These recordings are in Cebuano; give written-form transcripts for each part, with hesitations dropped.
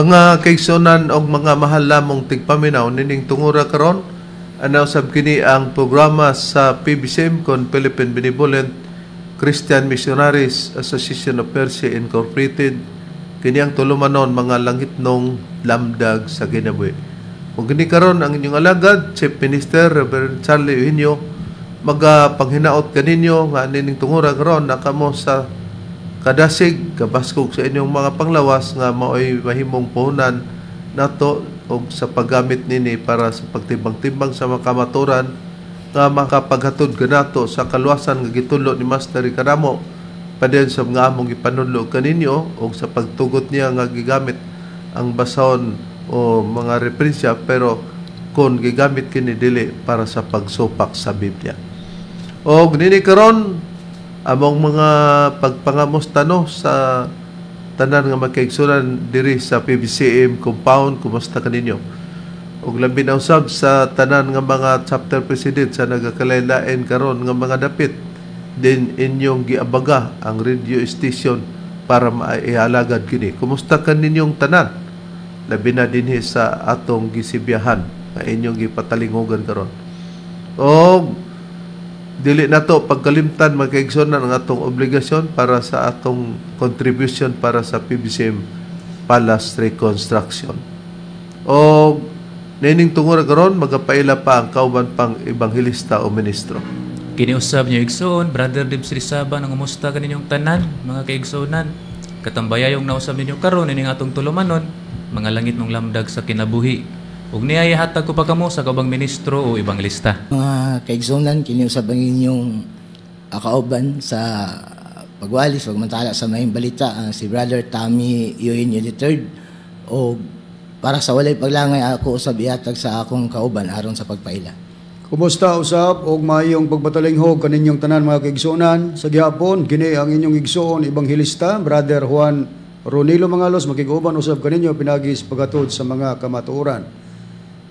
Mga kaigsunan og mga mahal lamong tigpaminaw, nining tungura karon, ana usab kini ang programa sa PBCM kon Philippine Benevolent Christian Missionaries Association of Mercy Incorporated. Kini ang tulumanon Mga Langitnong Lamdag sa Kinabuhi. Ug kini karon ang inyong alagad, Chief Minister Reverend Charlie Eugenio, magapanghinaot kaninyo nga nining tungura karon na kamo sa kadasig kabaskog sa inyong mga panglawas nga maoy mahimong puhunan nato og sa paggamit nini para sa pagtimbang-timbang sa mga kamaturan nga makapaghatod kanato sa kaluwasan nga gitudlo ni Master kanamo padayon sa mga among gipanudlo kaninyo og sa pagtugot niya nga gigamit ang basahon o mga referensya, pero kon gigamit kini dili para sa pagsupak sa Biblia. Og nini karon among mga pagpangamusta, no, sa tanan nga magkaigsunan diri sa PBCM compound, kumusta kaninyo? Ug labi na usab sa tanan nga mga chapter president sa nagakalain karon nga mga dapit din inyong giabaga ang radio station para maialagad kini. Kumusta kaninyong tanan? Labi na dinhi sa atong gisibyahan nga inyong gipatalingugan karon. Og dili nato pagkalimtan, magkaigsunan, ang atong obligasyon para sa atong contribution para sa PBCM Palace Reconstruction. O nining tungod karon magapaila pa ang kauban pang ebanghelista o ministro. Kiniusab niyo igsoon, Brother Dibs Rizaba, nang umusta kaninyong tanan, mga kaigsuonan. Katambayayong nausab ninyo karon ining atong tulumanon, Mga Langitnong Lamdag sa Kinabuhi. Ug niya hatag ko pa kamo sa kaubang ministro o ebanghelista. Mga kaigsunan, kiniusab ang inyong kauban sa pagwali, sa pagmantala sa maayong balita, si Brother Tommy Eugenio III. O para sa walay paglangay, ako usab ihatag sa akong kauban aron sa pagpaila. Kumusta usab og maayong pagpatalinghog kaninyong tanan, mga kaigsuonan. Sa gihapon kini ang inyong igsoon ebanghelista, Brother Juan Ronilo Mangalos, makig-uban usab kaninyo pinagi sa paghatod sa mga kamatuoran.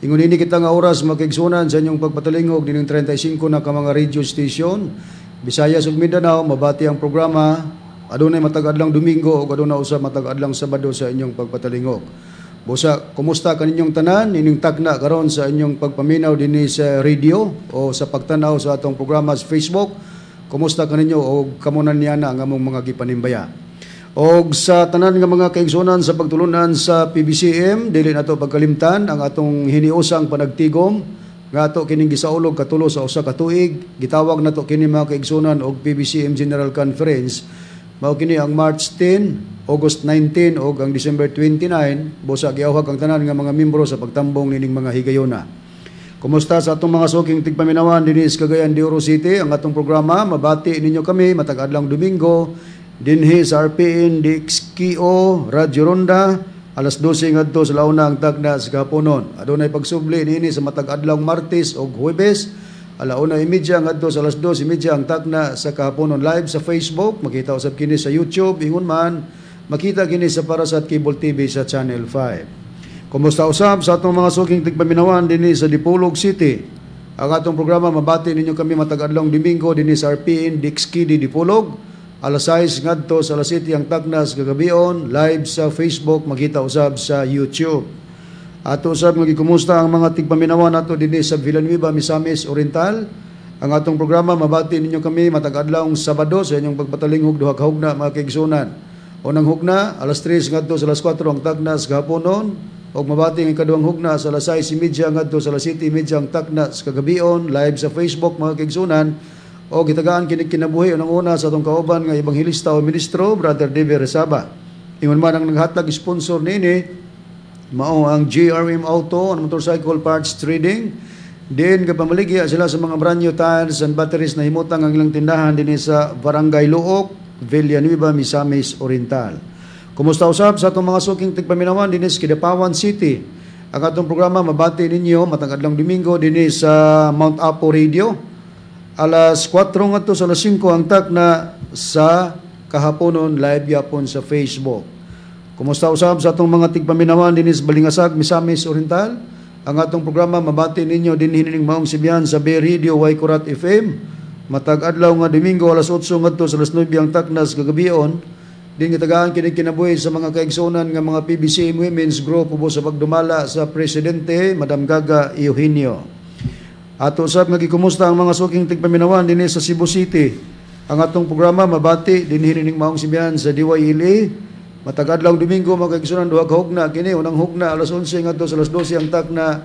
Ingon ini kita nga oras, mga kaigsuonan, sa inyong pagpatalingog nining 35 na ka mga radio station Visayas ug Mindanao mabati ang programa adunay matag adlang Domingo ug aduna usab matag adlang Sabado sa inyong pagpatalingog. Busa, kumusta kaninyong tanan ining tagna karon sa inyong pagpaminaw dinhi sa radio o sa pagtanaw sa atong programa sa Facebook? Kumusta kaninyo og kamo na niya na ang among mga gipanimbaya? Og sa tanan nga mga kaigsunan sa pagtulunan sa PBCM, dili nato pagkalimtan ang atong hiniusang panagtigom nga ato kining gisaulog katulo sa usa ka tuig. Gitawag nato kini, mga kaigsunan, og PBCM General Conference. Mao kini ang March 10, August 19 ug ang December 29. Busa giawhag ang tanan nga mga membro sa pagtambong nining mga higayona. Kumusta sa atong mga suking tigpaminawan dinhi sa Cagayan de Oro City? Ang atong programa mabati ninyo kami matag adlang Domingo dinhi sa RPN DXKO Radyo Ronda, alas 12 ngadto sa launa ang tagna sa kahaponon. Adunay pagsubli niini sa matag adlaw Martes ug Huwebes, 1:30 ngadto sa 2:30 ang tagna sa kahaponon, live sa Facebook. Makita usab kini sa YouTube. Ingon man makita kini sa Parasat Cable TV sa Channel 5. Kumusta usab sa atong mga suking tigpaminawan dinhi sa Dipolog City? Ang atong programa mabati ninyo kami matag adlawng Domingo dinhi sa RPN DXKD Dipolog, alas 6 ngadto sa alas 7 ang tagna sa kagabion, live sa Facebook, makita usab sa YouTube. Ato usab nga gikumusta ang mga tigpaminawan nato dinhi sa Villanueva, Misamis Oriental. Ang atong programa mabati ninyo kami matag adlawng Sabado sa inyong pagpatalinghog duha ka hugna, mga kaigsunan. Unang hugna alas 3 ngadto sa alas 4 ang tagna sa kahaponon ug mabati ang ikaduhang hugna sa alas 6:30 ngadto sa alas 7:30 ang tagna sa kagabion, live sa Facebook, mga kaigsunan. O gitagaan kini kinabuhi unang una sa atong kauban nga ebanghelista o ministro, Brother David Resaba. Ingon man ang naghatag sponsor niini mao ang GRM Auto and Motorcycle Parts Trading. Din kapamaligya sila sa mga brand new tires and batteries na himutang ang ilang tindahan dinhi sa Barangay Luok, Villanueva, Misamis Oriental. Kumusta usab sa atong mga suking tigpaminawan dinhi sa Kidapawan City? Ang atong programa mabati ninyo matag adlawng Domingo dinhi sa Mount Apo Radio. Alas 4 ngadto sa alas 5 ang takna sa kahaponon, live yapon sa Facebook. Kumusta usab sa atong mga tigpaminawan dinhi sa Balingasag, Misamis Oriental? Ang atong programa mabati ninyo dinhi nining maong Sibiyan sa Bay Radio Waikurat FM. Matag adlaw nga Domingo alas 8 ngadto sa alas 9 ang taknas kagabion. Din gitagaan kini kinabuhi sa mga kaigsuonan nga mga PBCM Women's Group ubos sa pagdumala sa presidente Madam Gaga Eugenio. Ato usab nga gikumusta ang mga suking tigpaminawan dinhi sa Cebu City. Ang atong programa mabati dinhi ning maong simbahan sa DYLA. Matag adlaw Domingo, mga kaigsuonan, duha ka hugna kini: unang hugna alas 11 ngadto sa alas 12 ang takna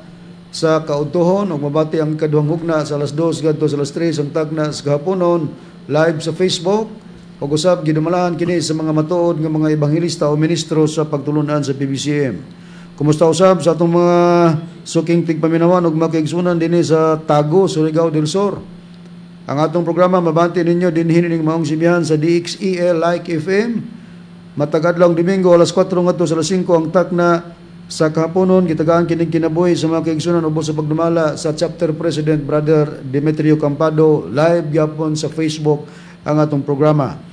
sa kaudtohon, ug mabati ang ikaduhang hugna sa alas 2 ngadto sa alas 3 ang takna sa kahaponon, live sa Facebook. Ug usab gidumalahan kini sa mga matuod nga mga ebanghelista o ministro sa pagtulunan sa PBCM. Kumusta usab sa atong mga suking tigpaminawan ug mga kaigsuonan dinhi sa Tago, Surigao del Sur. Ang atong programa mabati ninyo dinhi ning maong simbahan sa DXEL Like FM. Matag adlaw Domingo alas 4 ngadto sa alas 5 ang takna sa kahaponon. Gitagaan kining kinabuhi sa mga kaigsuonan ubos sa pagdumala sa chapter president Brother Demetrio Campado. Live gyapon sa Facebook ang atong programa.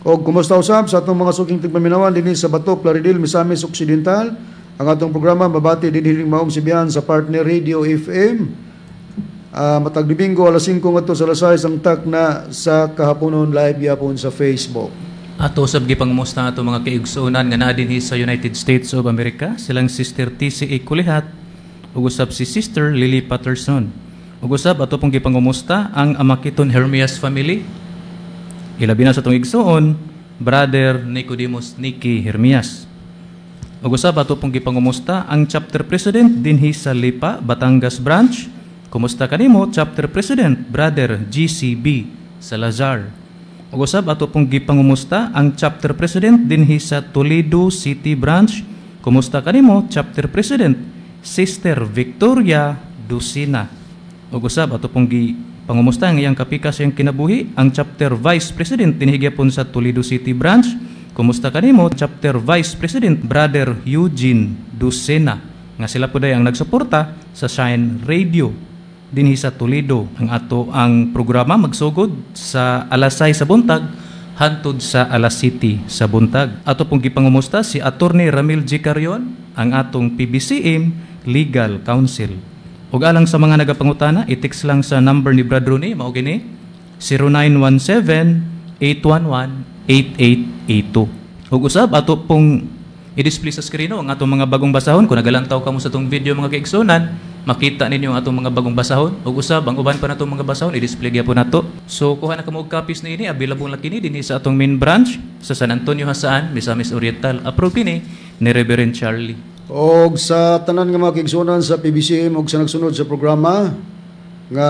Og kumusta usab sa atong mga suking tigpaminawan dinhi sa Bato, Plaridel, Misamis Occidental. Ang atong programa mabati dinhi ning maong simbahan sa Partner Radio FM. Matag Domingo alas 5 ngadto sa alas 6 ang takna sa kahaponon, live gyapon sa Facebook. Ato usab gipangumusta ato mga kaigsuonan nga naa dinhi sa United States of America, silang Sister TCA Kulihat ug usab si Sister Lily Patterson. Ug usab ato pong gipangumusta ang Amakiton Hermias family. Ilabi na sa atong igsuon, Brother Nicodemus Nicky Hermias. Ug usab ato pong gipangumusta ang chapter president dinhi sa Lipa, Batangas branch. Kumusta kanimo, chapter president Brother GCB Salazar. Ug usab ato pong gipangumusta ang chapter president dinhi sa Toledo City branch. Kumusta kanimo, chapter president Sister Victoria Lucina. Ug usab ato pong gipangumusta ang iyang kapikas iyang kinabuhi, ang chapter vice president dinhi gyapon sa Toledo City branch. Kumusta kanimo, chapter vice president Brother Eugene Lucena, nga sila po ang nagsuporta sa Shine Radio dinhi sa Toledo. Ang ato ang programa magsugod sa alas 6 sa buntag hantod sa alas 7 sa buntag. Ato pong gipangumusta si Attorney Ramil G. Carion, ang atong PBCM Legal Counsel. Ug alang sa mga nagapangutana, i-text lang sa number ni Brad Rooney, mao gini 0917-811-8882. Ug usab ato pong i-display sa screen ang atong mga bagong basahon. Kung nagalantaw kamo sa atong video, mga kaigsunan, makita ninyo ang atong mga bagong basahon. Ug usab ang uban pa natong mga basahon i-display gyapon nato. So kuha na kamo og copies niini, available na kini dinhi sa atong main branch sa San Antonio, Jasaan, Misamis Oriental. Approve kini ni Reverend Charlie. Og sa tanan nga mga kaigsuonan sa PBCM og sa nagsunod sa programa nga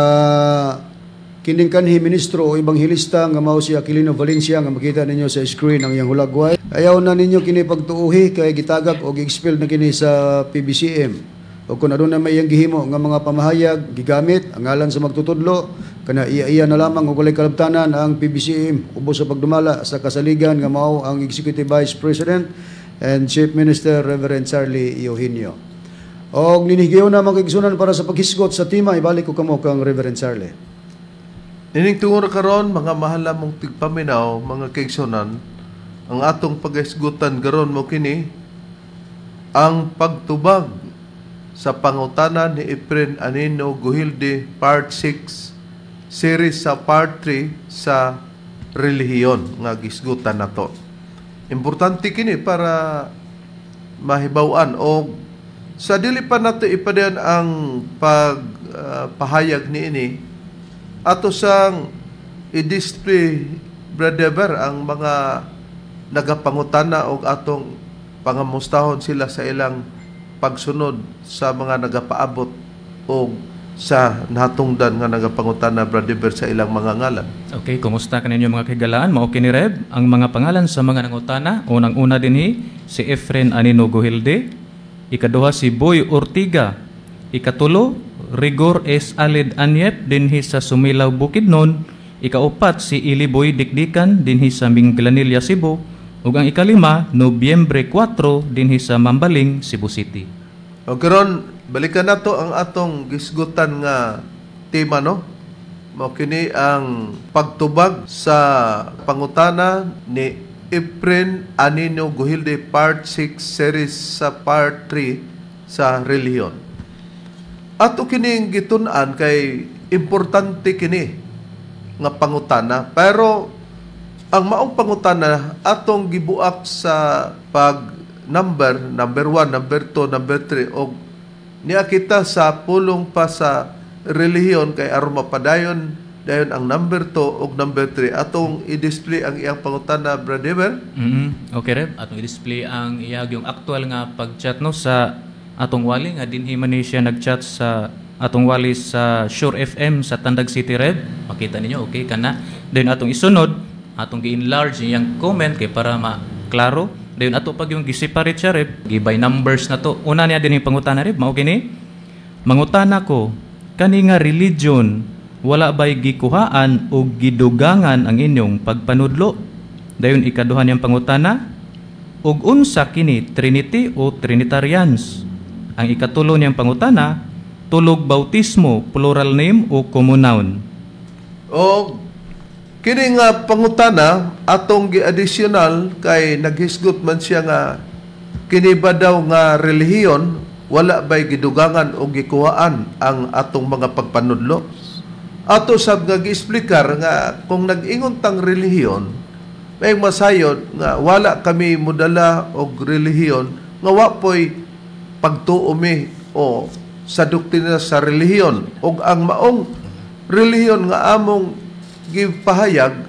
kining kanhi ministro o ebanghelista nga mao si Aquilino Valencia nga makita ninyo sa screen ang iyang hulagway. Ayaw na ninyo kini pagtuuhi kay gitagak og expel na kini sa PBCM. O kung aduna may iyang gihimo nga mga pamahayag, gigamit ang ngalan sa magtutudlo, kana iya-iya na lamang og walay kalabtanan ang PBCM ubos sa pagdumala sa kasaligan nga mao ang Executive Vice President and Chief Minister Reverend Charlie Eugenio. Og ninihigayon na mga kaigsuonan para sa paghisgot sa tema, ibalik ko kamo kang Reverend Charlie. Nining tungod karon, mga mahal namong tigpaminaw, mga kaigsuonan, ang atong paghisgutan karon mo kini ang pagtubag sa pangutana ni Efren Anino Guhilde, Part 6 series sa Part 3 sa relihiyon nga gisgutan nato. Importante kini para mahibaw-an, og sa dili pa nato ipadayon ang pagpahayag niini, ato sang i-display, Brother Ber, ang mga nagapangutana og atong pangamustahon sila sa ilang pagsunod sa mga nagapaabot og sa natungdan nga nagapangutana, Brother Ber, sa ilang mga ngalan. Okay, kumusta kaninyo, mga kahigalaan? Mao kini, Reb, ang mga pangalan sa mga nangutana. Unang-una dinhi si Efren Anino Guhilde, ikaduha si Boy Ortiga, ikatulo Rigor S. Aled Anyep dinhi sa Sumilaw, Bukidnon, ikaupat si Iliboy Dikdikan dinhi sa Minglanilla, Cebu, ug ang ikalima Nobyembre 4 dinhi sa Mambaling, Cebu City. O karon balikan nato ang atong gisgutan nga tema, no? Mao kini ang pagtubag sa pangutana ni Efren Anino Guhilde, Part 6 series sa Part 3 sa relihiyon. Ato kining gitun-an kay importante kini nga pangutana, pero Ang maong pangutana atong gibuak sa pag number, number 1, number 2, number 3, og niya kita sa pulong pa sa relihiyon kay aron mapadayon dayon ang number 2 og number 3. Atong i-display ang iyang pangutana, Brother. Okay, Reb. Atong i-display ang iyag yung actual nga pag-chat, no, sa atong wali nga dinhi man ni siya nag-chat sa atong wali sa Sure FM sa Tandag City, Reb. Makita ninyo, okay kana. Then atong isunod, atong gi-enlarge iyang comment kay para maklaro. Then ato pag yung gi-separate siya, Reb, gi by numbers na to. Una niya din yung pangutana, Reb, mao kini. "Mangutana ko, kani nga religion, wala ba'y gikuhaan o gidugangan ang inyong pagpanudlo?" Dayon ikaduha niyang pangutana, "Ug unsa kini, Trinity o Trinitarians?" Ang ikatulo niyang pangutana, "Tulog bautismo, plural name o common noun?" O kini nga pangutana atong gi-additional kay naghisgot man siya nga kini ba daw nga relihiyon, wala ba'y gidugangan o gikuhaan ang atong mga pagpanudlo. Ato sab nga giexplikar nga kung nag-ingon tang relihiyon, may masayod nga wala kami modala og relihiyon nga wa poy pagtuo mi o sa doktrina sa relihiyon, og ang maong relihiyon nga among gipahayag,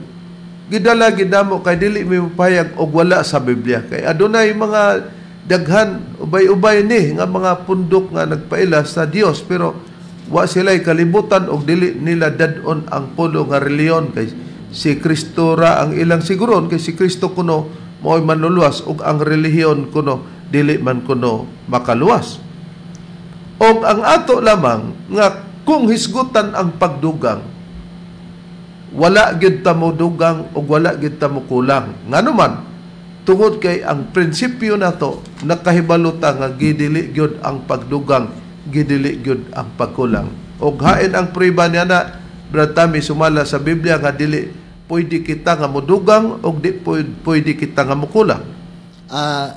gidala gidamo kay dili mi mapahayag og wala sa Biblia, kay adunay mga daghan ubay-ubay ni nga mga pundok nga nagpaila sa Dios, pero wa sila'y kalibutan og dili nila dad-on ang pulo nga relihiyon, kay si Kristo ra ang ilang siguron, kay si Kristo kuno mao'y manluluwas ug ang relihiyon kuno dili man kuno makaluwas. Og ang ato lamang nga kung hisgutan ang pagdugang, wala gyud ta mo dugang ug wala gyud ta mo kulang. Ngano man, tungod kay ang prinsipyo nato nakahibalo ta nga gidili gyud ang pagdugang, gidili gyud ang pagkulang. Og hain ang prueba niya na, Brad Tommy, sumala sa Biblia nga dili pwede kita nga modugang og di pwede kita nga mokulang?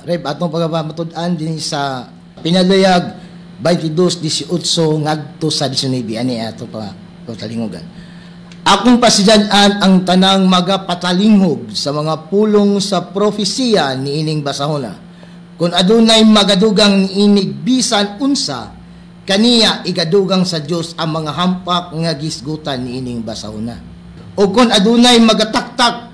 Reb, atong pagpamatud-an din sa Pinaluyag 22:18 ngadto sa 19, ani ato pa patalingugan. "Akong pasidyan ang tanang magapatalinghog sa mga pulong sa propesiya niining basahona. Kung adunay magadugang niinig bisan unsa, kaniya igadugang sa Dios ang mga hampak nga gisgutan niining basahona. O kung adunay magataktak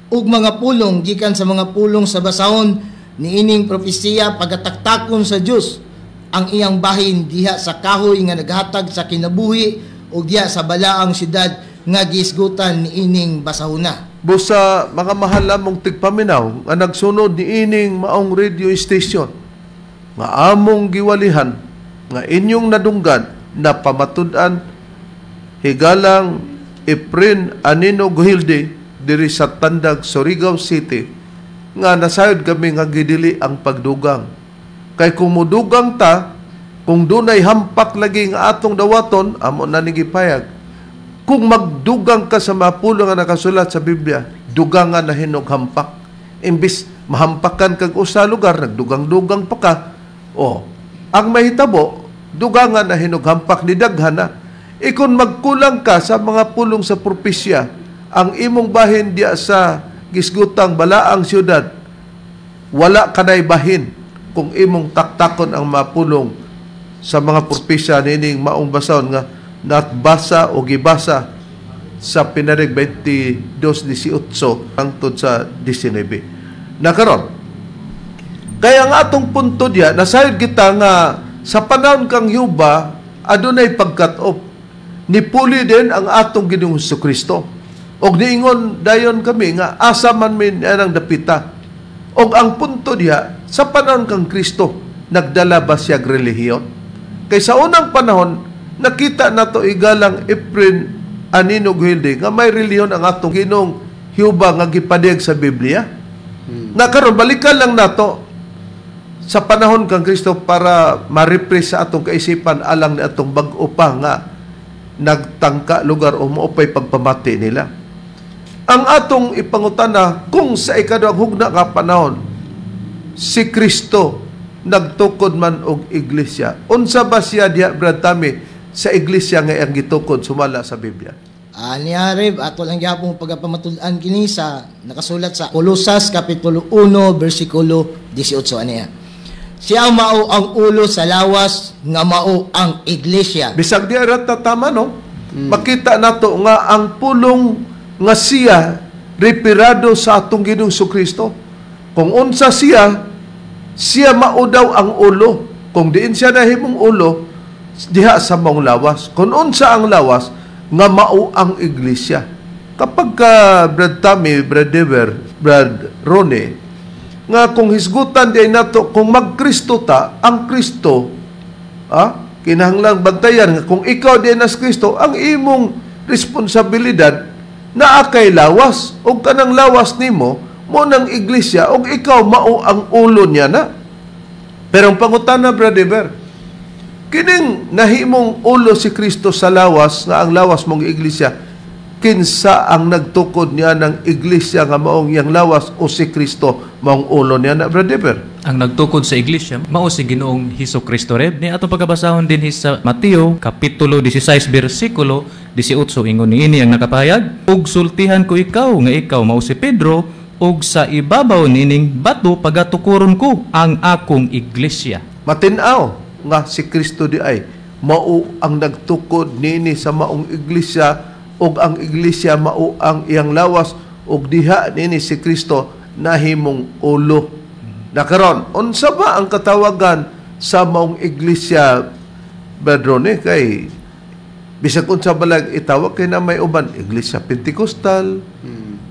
ug mga pulong gikan sa mga pulong sa basahon niining propesiya, pagataktakon sa Dios ang iyang bahin diha sa kahoy nga naghatag sa kinabuhi o diha sa balaang syudad nga gisgutan niining basahona." Busa mga mahal lamong tigpaminaw nga nagsunod niining maong radio station nga among giwalihan nga inyong nadunggan na pamatud-an higalang Efren Anino Guhilde diri sa Tandag, Surigao City, nga nasayod kami nga gidili ang pagdugang. Kay kung mudugang ta, kung dunay hampak lagi nga atong dawaton, amo na ni gipayag. Kung magdugang ka sa mapulo nga nakasulat sa Biblia, dugangan na hinog hampak. Imbis mahampakan kag usa lugar, nagdugang-dugang pa ka. O, ang mahitabo, dugangan na hinog hampak ni daghan na. Ikon magkulang ka sa mga pulong sa propesya, ang imong bahin diya sa gisgutang balaang siyudad, wala kanay bahin kung imong taktakon ang mapulong sa mga propesya nining maong basahon nga natbasa o gibasa sa Pinarig 22:18 hangtod sa 19. Nakaron, kaya ang atong punto diya, nasayod kita nga sa panahon kang Yuba, adunay pagkat-op. Nipuli din ang atong Ginoong Kristo. Og niingon dayon kami nga asa man min anang dapita. Og ang punto diha, sa panahon kang Kristo, nagdala ba siya relihiyon? Kay sa unang panahon, nakita nato igalang Efren Anino Guhilde nga may relihiyon ang atong Ginoong Hiuba nga gipadayag sa Biblia. Nakaron balikan lang nato sa panahon kang Kristo para ma-refresh sa atong kaisipan alang ni atong bag-o pa nga nagtangka lugar o maupay pagpamati nila. Ang atong ipangutana kung sa ikaduhang hugna nga panahon si Kristo nagtukod man og iglesia. Unsa ba siya diha, Brad Tommy, sa iglesia nga iyang gitukod sumala sa Biblia? Niya Rev, ato lang gyapon pagapamatud-an kini sa nakasulat sa Kolosas kapitulo 1 bersikulo 18 aniya. Siya mao ang ulo sa lawas nga mao ang iglesia. Bisag di ra ta tama, no? Makita nato nga ang pulong nga siya referado sa atong Ginoong Kristo. Kung unsa siya, siya mao daw ang ulo. Kung diin siya nahimong ulo, diha sa maong lawas. Kung unsa ang lawas, nga mao ang iglesia. Kapag ka, Brad Tommy, Brad Dever, Brad Ronnie, nga kung hisgutan di nato, kung magkristo ta, ang Kristo, kinahanglang bantayan nga kung ikaw di nas Kristo, ang imong responsibilidad naa kay lawas, og kanang lawas nimo mo nang iglesia, og ikaw mao ang ulo niya na. Pero ang pangutana, Brad Dever, kining nahimong ulo si Kristo sa lawas, nga ang lawas mong iglesia, kinsa ang nagtukod niya ng iglesia nga maong iyang lawas, o si Kristo maong ulo niya na, Brad Dever? Ang nagtukod sa iglesia mao si Ginoong Hesus Kristo, Reb. Ni atong pagkabasahon din sa Mateo kapitulo 16 bersikulo 18, ingon niini ang nakapahayag, ug sultihan ko ikaw nga ikaw mao si Pedro, ug sa ibabaw nining bato pagatukuron ko ang akong iglesia. Matin-aw nga si Kristo di ay mao ang nagtukod niini sa maong iglesia, ug ang iglesia mao ang iyang lawas, ug diha niini si Kristo nahimong ulo. Nakaron, unsa ba ang katawagan sa maong iglesia, Brad Ronnie? Kay bisag unsa balag itawag, kay na may uban iglesia Pentecostal,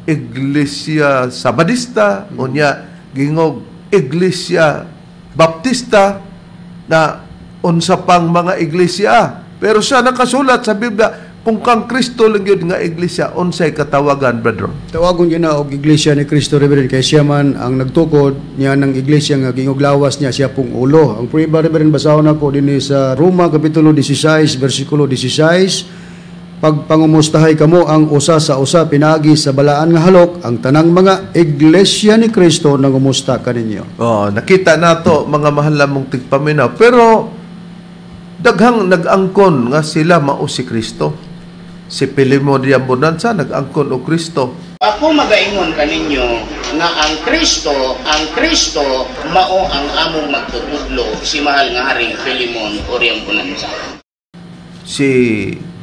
iglesia Sabadista, unya gingog iglesia Baptista, na unsa pang mga iglesia. Pero siya nakasulat sa Biblia, kung kang Kristo lang yun nga iglesia, unsay katawagan, Brad Ron? Tawagon yun na og iglesia ni Kristo, Reverend, kay siya man ang nagtukod niya ng iglesia nga gingog lawas niya, siya pong ulo. Ang prueba, Reverend, basahon ako dinhi sa Roma kapitulo 16 bersikulo 16. Pagpangumustahay kamo ang usa sa usa pinaagi sa balaan nga halok, ang tanang mga iglesia ni Kristo nangumusta kaninyo. Oh, nakita nato mga mahal lamong tigpaminaw, pero daghang nag-angkon nga sila mao si Kristo. Si Pilimon Bonanza nag-angkon og Kristo. Ako magaingon kaninyo nga ang Kristo mao ang among magtutudlo, si mahal nga Haring Filemon Oriang Bonanza. Si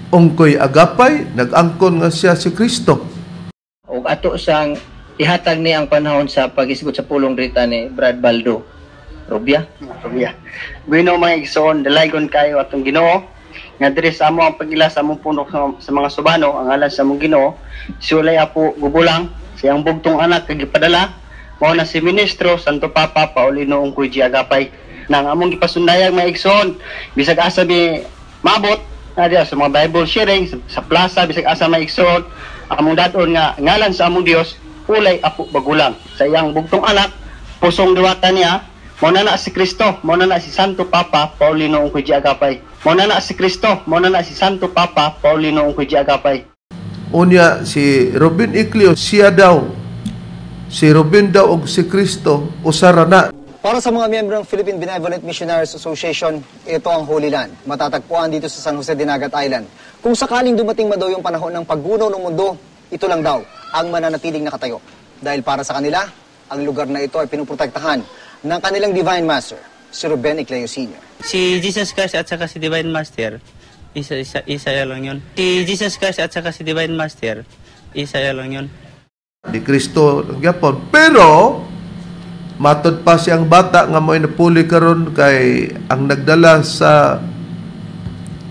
Ongkoy Agapay nag-angkon nga siya si Kristo. Og ato sang ihatag ni ang panahon sa pag-isgot sa pulong rita ni Brad Baldo Rubia. Rubia. Bueno mga igsoon, dalaygon kayo atong Ginoo nga diri sa amo ang pagila sa among puno sa mga subano, ang ngalan sa among Ginoo, si Ulay Apo Gubulang, siyang bugtong anak kag gipadala, mao na si Ministro Santo Papa Paulino Ongkoy G. Agapay. Nang among gipasundayag mga igsoon, bisag asa mi maabot na diya sa mga Bible sharing sa plaza, bisag asa mga igsoon, among dadon nga ngalan sa among Dios, Ulay Apo Bagulang, sa iyang bugtong anak, pusong diwata niya, mao na na si Kristo, mao na na si Santo Papa Paulino Ongkoy G. Agapay. Mao na na si Kristo, mao na na si Santo Papa Paulino Ongkoy G. Agapay. Unya si Robin Icleo, siya daw, si Robin daw og si Kristo usara na. Para sa mga miyembro ng Philippine Benevolent Missionaries Association, ito ang Holy Land. Matatagpuan dito sa San Jose Dinagat Island. Kung sakaling dumating man daw yung panahon ng paggunaw ng mundo, ito lang daw ang mananatiling nakatayo. Dahil para sa kanila, ang lugar na ito ay pinuprotektahan ng kanilang Divine Master, si Ruben Ecleo Sr. Si Jesus Christ at saka si Divine Master, isa lang yun. Si Jesus Christ at saka si Divine Master, isa lang yun. Di Kristo gyapon. Pero matod pa siyang bata nga mo'y napuli karon kay ang nagdala sa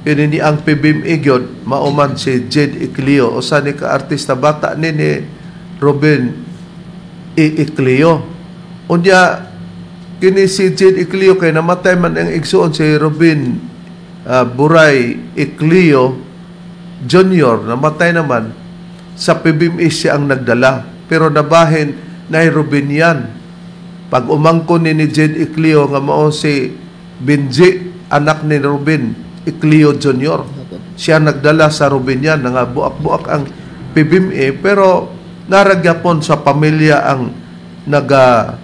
ini ang PBMA gyud mao man si Jade Ecleo, usa ni ka artista bata ni Robin E. Ecleo. Unya kini si Jade Ecleo kay namatay man ang igsuon si Robin Buray Ecleo Jr., namatay naman sa PBMA siya ang nagdala, pero nabahin na Robin yan. Pag umangkon ni Jade Ecleo nga mao si Benji, anak ni Robin Ecleo Jr., siya nagdala sa Robin yan, nga buak-buak ang PBMA, pero naragyapon sa pamilya ang naga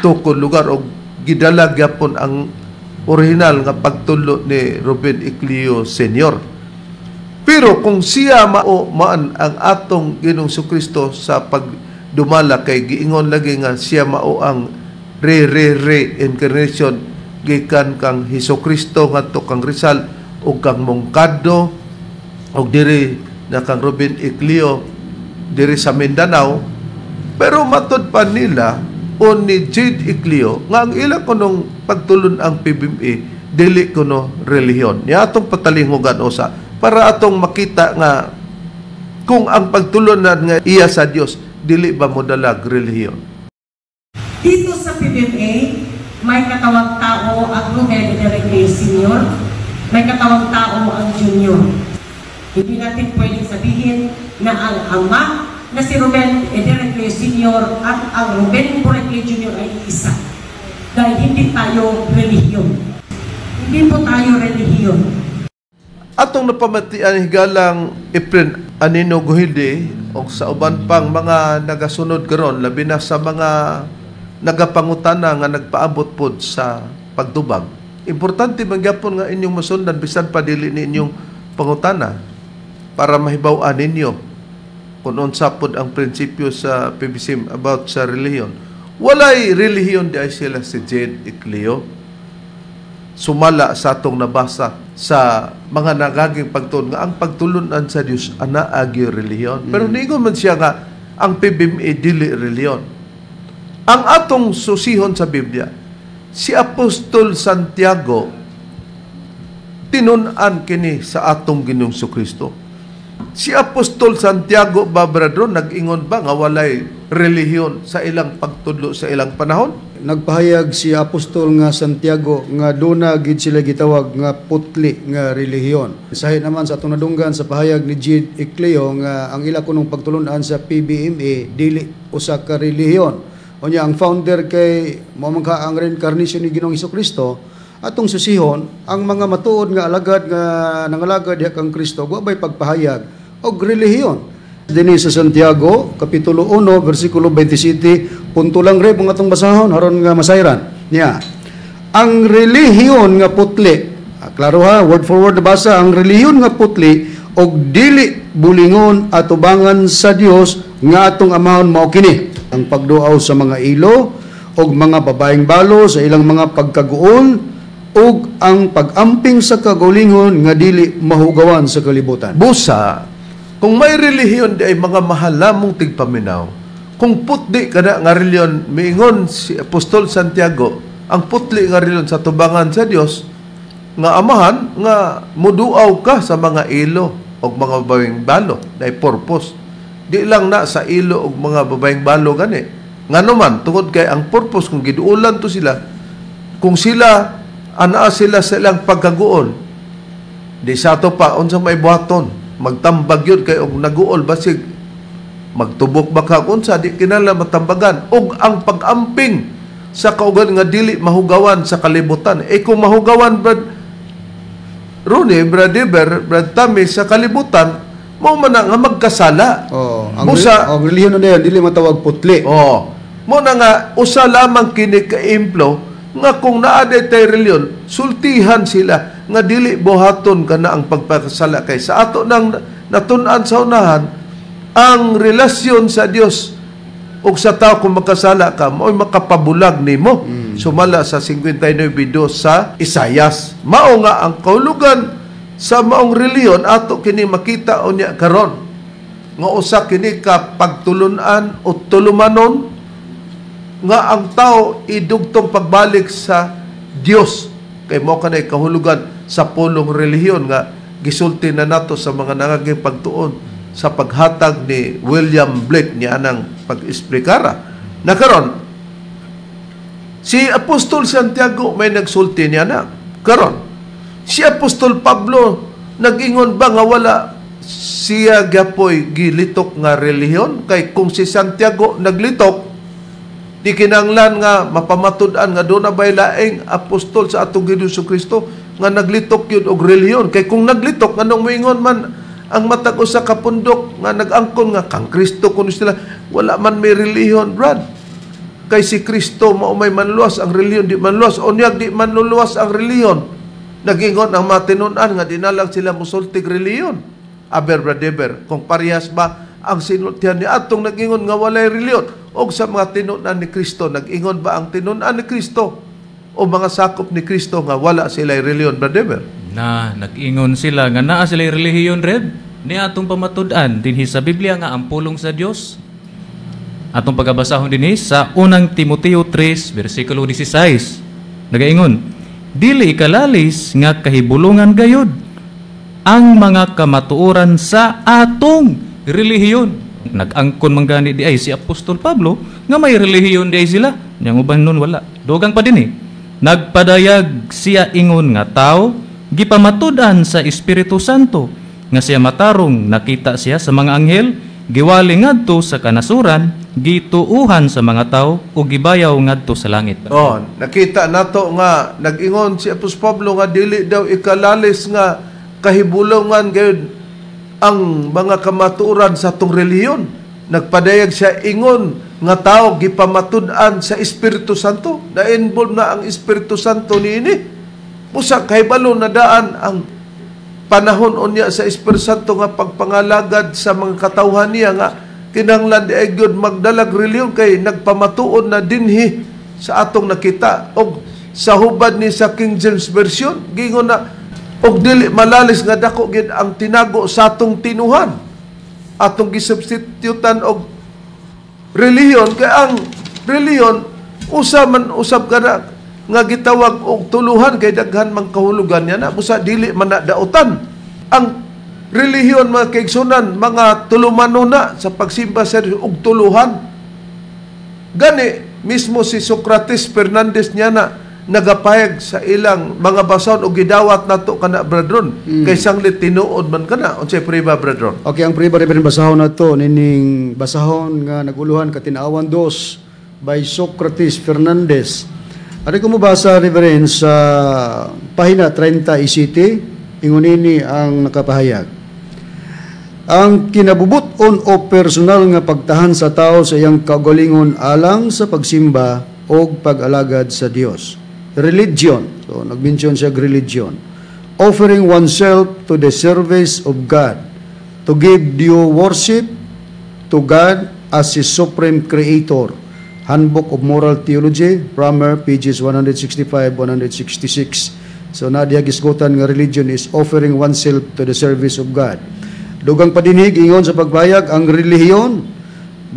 tukod lugar o gidala gyapon ang original nga pagtulo ni Ruben Ecleo Sr. Pero kung siya mao man ang atong Ginoong Kristo sa pagdumala, kay giingon lagi nga siya mao ang re re re incarnation gikan kang Hesus Kristo ngadto kang Rizal ug kang Moncado ug diri na kang Ruben Ecleo diri sa Mindanao. Pero matud pa nila o ni Jade Ecleo nga ang ila kunong pagtulon ang PBMA dili kuno relihiyon. Nya atong patalinghugan usa para atong makita nga kung ang pagtulunan nga iya sa Dios dili ba modalag relihiyon. Dito sa PBMA, may katawang tao ang Ruben Enrique Sr., may katawang tao ang Junior. Hindi natin pwedeng sabihin na ang ama na si Ruben Enrique Sr. at ang Ruben Enrique Jr. ay isa. Dahil hindi tayo relihiyon. Hindi po tayo relihiyon. Atong napamatian, higalang Efren Anino Guhide, o sa uban pang mga nagasunod karon, labi na sa mga nagapangutana nga nagpaabot pod sa pagtubag. Importante man gyapon nga inyong masundan bisan pa dili ni inyong pangutana para mahibaw-an ninyo kung unsa pod ang prinsipyo sa PBCM about sa relihiyon. Walay relihiyon di ay sila si Jade Ecleo. Sumala sa atong nabasa sa mga nagaging pagtuon nga ang pagtulunan sa Dios ana agyo relihiyon. Pero niingon man siya nga ang PBMA dili relihiyon. Ang atong susihon sa Biblia, si Apostol Santiago tinun-an kini sa atong Ginoong Kristo. Si Apostol Santiago ba, brethren, nag-ingon ba nga walay relihiyon sa ilang pagtudlo sa ilang panahon? Nagpahayag si Apostol nga Santiago nga duna gid sila gitawag nga putli nga relihiyon. Sahi naman sa atong nadunggan sa pahayag ni Jade Ecleo nga ang ila kunong pagtulunan sa PBMA dili usa ka relihiyon. Unya ang founder kay mao man ka ang reincarnation ni Ginoong Kristo, atong susihon ang mga matuod nga alagad nga nangalagad diha kang Kristo wa bay pagpahayag og relihiyon. Dinhi sa Santiago, Kapitulo 1, versikulo 27, punto lang reb ang atong basahon, aron nga masayran. Niya, ang relihiyon nga putli, klaro ha, word for word na basa, ang relihiyon nga putli, og dili bulingon atubangan sa Dios nga atong amahon mao kini. Ang pagduaw sa mga ilo, og mga babaeng balo sa ilang mga pagkaguol, og ang pag-amping sa kagalingon nga dili mahugawan sa kalibutan. Busa, kung may relihiyon di ay mga mahalamong tigpaminaw, kung putli ka na nga relihiyon, miingon si Apostol Santiago, ang putli nga relihiyon sa tubangan sa Dios, nga amahan, nga muduaw ka sa mga ilo o mga babaeng balo, na purpose. Di lang na sa ilo o mga babaeng balo gani. Nga naman, tungod kay ang purpose, kung giduulan to sila, kung sila, anaa sila sa ilang pagkaguol, di sa ato pa, unsa may buhaton, magtambag yun kay og naguol basig magtubok ba ka unsa di kinahanglan matambagan, og ang pag-amping sa kaugan nga dili mahugawan sa kalibutan. Eh kung mahugawan, Brad Rooney, Brad Eber, Brad Tami, sa kalibutan mao man na nga magkasala. Oh, ang Busa, ang relihiyon na dili matawag putli. Oh, mo na nga usa lamang kini ka implo nga kung naa day tay relihiyon, sultihan sila nga dili buhaton kana ang pagpakasala, kay sa ato nang natun-an sa unahan ang relasyon sa Dios ug sa tao, kung magkasala ka mao'y makapabulag nimo. Sumala sa 59:2 sa Isayas. Mao nga ang kahulugan sa maong relihiyon ato kini makita unya karon nga usa kini ka pagtulun-an o tulumanon nga ang tao idugtong pagbalik sa Dios, kay mao kanay kahulugan sa pulong relihiyon nga gisulti na nato sa mga nangaging pagtuon sa paghatag ni William Blake niya anang pag-esplikara. Na karon si Apostol Santiago may nagsulti niya na. Karon si Apostol Pablo nag-ingon ba nga wala siya gapoy gilitok nga relihiyon? Kay kung si Santiago naglitok, di kinahanglan nga mapamatud-an nga doon na ba'y laing apostol sa atong Ginoong Kristo nga naglitok yun og relihiyon. Kay kung naglitok, nganong moingon man ang matag usa ka pundok nga nag-angkon nga kang Kristo kuno sila, wala man may relihiyon, Brad. Kay si Kristo mao may manluwas, ang relihiyon di manluwas, unyag di manluluwas ang relihiyon. Nagingon ang matinun-an nga di na lang sila musultig relihiyon. Aber Brother, kung parehas ba ang sinultihan ni atong nag-ingon nga walay reliyon o sa mga tinun-an ni Kristo, nag-ingon ba ang tinun-an ni Kristo o mga sakop ni Kristo nga wala sila reliyon, Brother? Na nag-ingon sila nga naa sila relihiyon, Reb, ni atong pamatud-an dinhi sa Biblia nga ang pulong sa Dios. Atong pagabasahon dinhi sa unang Timoteo 3 bersikulo 16. Nagaingon, dili ikalalis nga kahibulungan gayud ang mga kamatuoran sa atong relihiyon. Nag-angkon man gani di ay si Apostol Pablo nga may relihiyon di ay sila. Yang uban nun wala. Dugang pa din eh. Nagpadayag siya ingon nga tao, gipamatud-an sa Espiritu Santo nga siya matarong, nakita siya sa mga anghel, giwali ngadto sa kanasuran, gituuhan sa mga tao ug gibayaw ngadto sa langit. Oh, nakita nato nga nag-ingon si Apostol Pablo nga dili daw ikalalis nga kahibulongan gayud ang mga kamatuoran sa atong relihiyon. Nagpadayag siya ingon nga tao, gipamatud-an sa Espiritu Santo. Na-involve na ang Espiritu Santo niini. Usa kahibalo na daan ang panahon unya sa Espiritu Santo nga pagpangalagad sa mga katawhan niya nga kinahanglan di ay gyud magdalag relihiyon kay nagpamatuod na dinhi sa atong nakita. Og sa hubad ni sa King James Version, gingon na og dili malalis nga dako gid ang tinago sa atong tinuhan, atong gisubstitutan og relihiyon, kay ang relihiyon usa man usab kana nga gitawag og tuluhan kay daghan man kahulugan niya na busa dili man na dautan ang relihiyon, mga kaigsunan, mga tulumanon na sa pagsimba sa Dios og tuluhan. Gani mismo si Socrates Fernandez niya na nagapayag sa ilang mga basahon og gidawat nato kana, brethren, kay sanglit tinuod man kana. Unsay priba, brethren? Okay, ang priba rin basahon na to, nining basahon nga naguluhan Katinawan Dos by Socrates Fernandez. Ari ko mobasa, Reverend, sa pahina 30 ECT, ingon ini ang nakapahayag. Ang kinabubuton o personal nga pagtahan sa tao sa iyang kaugalingon alang sa pagsimba o pag-alagad sa Dios. Religion. So, nag-mention siya religion. Offering oneself to the service of God, to give due worship to God as His supreme creator. Handbook of Moral Theology, Primer, pages 165, 166. So, naa diha gisgutan nga religion is offering oneself to the service of God. Dugang padinhig, ingon sa pagpahayag, ang relihiyon,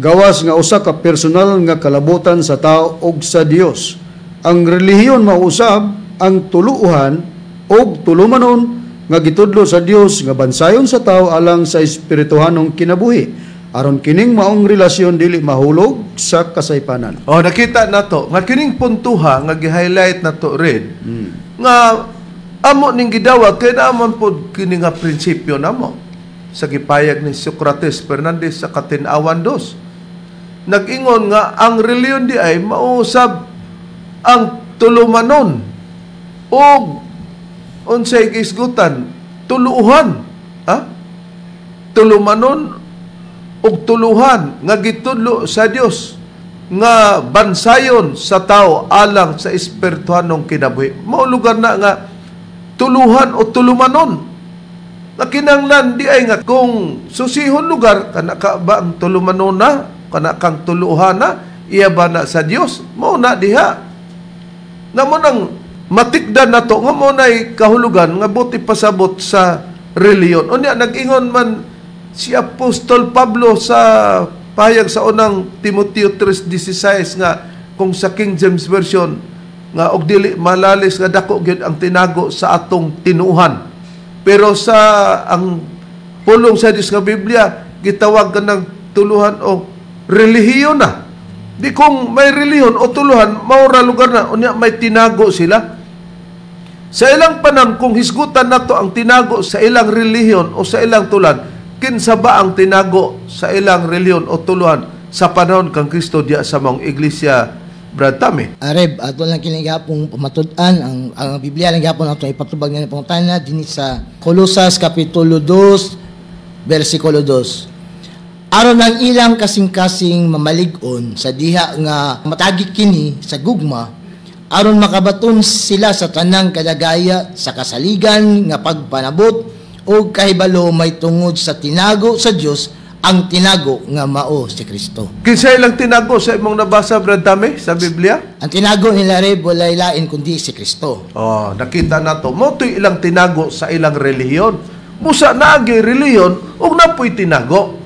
gawas nga usa ka personal nga kalabutan sa tao ug sa Dios. Ang relihiyon mausab ang tuluuhan og tulumanon nga gitudlo sa Dios nga bansayon sa tao alang sa espirituhanong kinabuhi aron kining maong relasyon dili mahulog sa kasaypanan. Oh, nakita nato nga kining puntuha nga gi-highlight nato rin nga amo ning gidawat kay naamon pod kini nga prinsipyo namo sa gipayag ni Socrates Fernandez sa Katinawan Dos. Nag-ingon nga ang reliyon di ay mausab ang tulumanon og unsay gisgutan tuluuhan, ha? Tulumanon og tuluhan nga gitudlo sa Dios nga bansayon sa tao alang sa espirituhanong kinabuhi. Mao lugar na nga tuluhan o tulumanon na kinahanglan di ay nga kung susihon lugar kana ka ba ang tulumanon na, kana kang tuluhan na, iya ba na sa Dios? Mao na diha na mo nang matikdan nato nga mo na'y kahulugan nga buti pasabot sa reliyon. Unya nag-ingon man si Apostol Pablo sa pahayag sa unang Timoteo 3:16 nga kung sa King James Version nga og dili malalis nga dako gyud ang tinago sa atong tinuhan. Pero sa ang pulong sa Dios nga Biblia gitawag kanang tuluhan o relihiyon na. Di kung may relihiyon o tuluhan, maura lugar na, unya may tinago sila. Sa ilang panang kung hisgutan nato ang tinago sa ilang relihiyon o sa ilang tulan, kinsa ba ang tinago sa ilang relihiyon o tuluhan sa panahon kang Kristo diya sa mga iglesia, Brad Tami? Areb, ato lang kini gihapon pamatud-an ang Biblia lang gihapon ato ipatubag nga pangutana dinhi sa Kolosas kapitulo 2 bersikulo 2. Aron ang ilang kasing-kasing mamalig-on sa diha nga matagi kini sa gugma, aron makabaton sila sa tanang kadagaya sa kasaligan nga pagpanabot og kahibalo may tungod sa tinago sa Dios, ang tinago nga mao si Kristo. Kinsa ilang tinago sa imong nabasa, Brad Tami, sa Biblia? Ang tinago nila, Reb, walay lain kundi si Kristo. Oh, nakita nato mo to'y ilang tinago sa ilang relihiyon. Busa naagi relihiyon ug napoy tinago.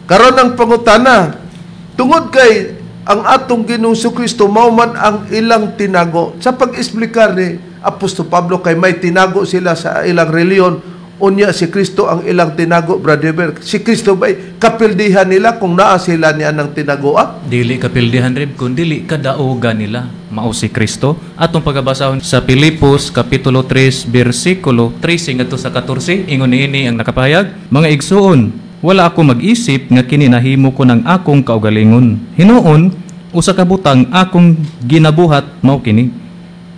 Karon ang pangutana, tungod kay ang atong Ginoong Kristo mao man ang ilang tinago. Sa pag-eksplikar ni Apostol Pablo kay may tinago sila sa ilang relihiyon, unya si Kristo ang ilang tinago, Brother Ber. Si Kristo ba'y kapildihan nila kung naa sila niya ng tinagoa? Dili kapildihan, Reb, kun dili kadaugan nila mao si Kristo. Atong pagabasahon sa Pilipos kapitulo 3 bersikulo 13 ngadto sa 14, ingon niini ang nakapahayag: Mga igsuon, wala ako mag-isip nga kini nahimo ko ng akong kaugalingon. Hinuon, usa ka butang akong ginabuhat mao kini.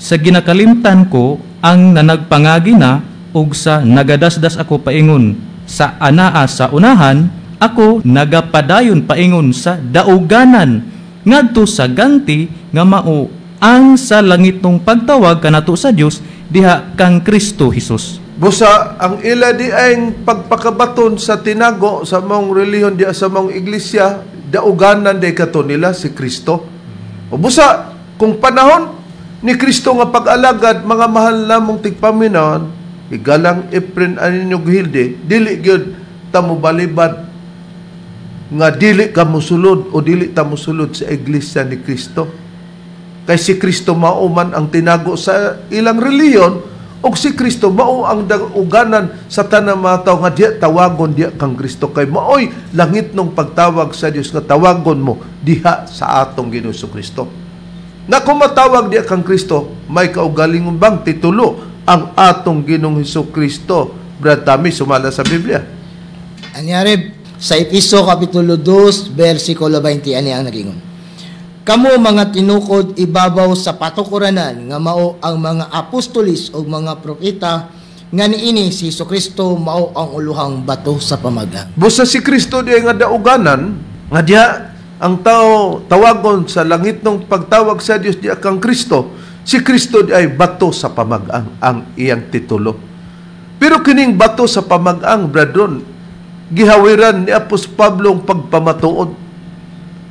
Sa ginakalimtan ko ang nanagpangagi na ug sa nagadasdas ako paingon sa anaa sa unahan, ako nagapadayon paingon sa dauganan ngadto sa ganti nga mao ang sa langitong pagtawag kanato sa Dios diha kang Kristo Hesus. Busa ang ila di ay pagpakabaton sa tinago sa mong relihiyon diha sa mong iglesia, dauganan di kato nila si Kristo. O busa kung panahon ni Kristo nga pag-alagad, mga mahal namong tigpaminaw, igalang Efren aninyo Hilde, dili gyud ta mobalibad nga dili ka mosulod o dili ta mosulod sa iglesia ni Kristo. Kay si Kristo mao man ang tinago sa ilang relihiyon, ug si Kristo mao ang dauganan sa tanang mga tawo nga diya tawagon diya kang Kristo, kay maoy langit nung pagtawag sa Dios nga tawagon mo diha sa atong Ginoong Kristo. Na kung matawag diya kang Kristo, may kaugalingon bang titulo ang atong Ginoong Hesus Kristo, Brad Tami, sumala sa Biblia? Anyari sa Efeso kapitulo 2 versikulo 20, ani ang nagingon: Kamo mga tinukod ibabaw sa patukuranan nga mao ang mga apostolis o mga propeta nga niini si Jesucristo mao ang uluhang bato sa pamagang. Busa si Kristo diay nga dauganan nga diha ang tao tawagon sa langit ng pagtawag sa Dios diha kang Kristo. Si Kristo di ay bato sa pamagang ang iyang titulo. Pero kining bato sa pamagang, brethren, gihawiran ni Apostol Pablo ang pagpamatuod.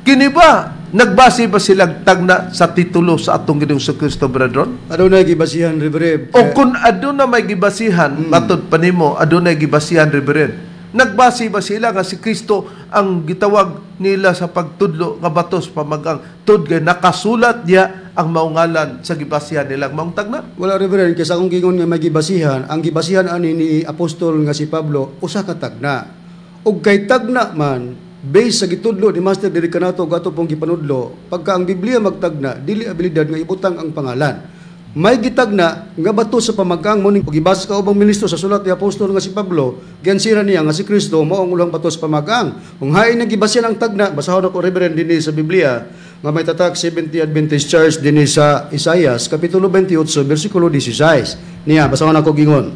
Kini ba, nagbase ba silang tagna sa titulo sa atong Ginoong Kristo, brethren? Adunay gibasihan, Reverend. O kung aduna may gibasihan, matod pa nimo, adunay gibasihan, Reverend. Nagbase ba sila nga si Kristo ang gitawag nila sa pagtudlo nga bato sa pamagang? Tud kay nakasulat niya ang maungalan sa gibasihan nilang maong tagna? Wala, Reverend, kaysa akong gingon nga may gibasihan, ang gibasihan ani ni Apostol nga si Pablo usa ka tagna. Ug kay tagna man, based sa gitudlo ni Master diri kanato ug ato pong gipanudlo, pagka ang Biblia magtagna, dili abilidad nga ibutang ang pangalan. May gitagna nga bato sa pamagang mo ning gibasa ka ubang ministro sa sulat ni Apostol nga si Pablo, giansira niya nga si Kristo mao ang ulang bato sa pamagang. Kung hain nga gibasihan ang tagna, basahon ako, Reverend, dinhi sa Biblia nga may tatak 70 Adventist Church dinhi sa Isaias kapitulo 28 bersikulo 16. Niya basahon ako gingon.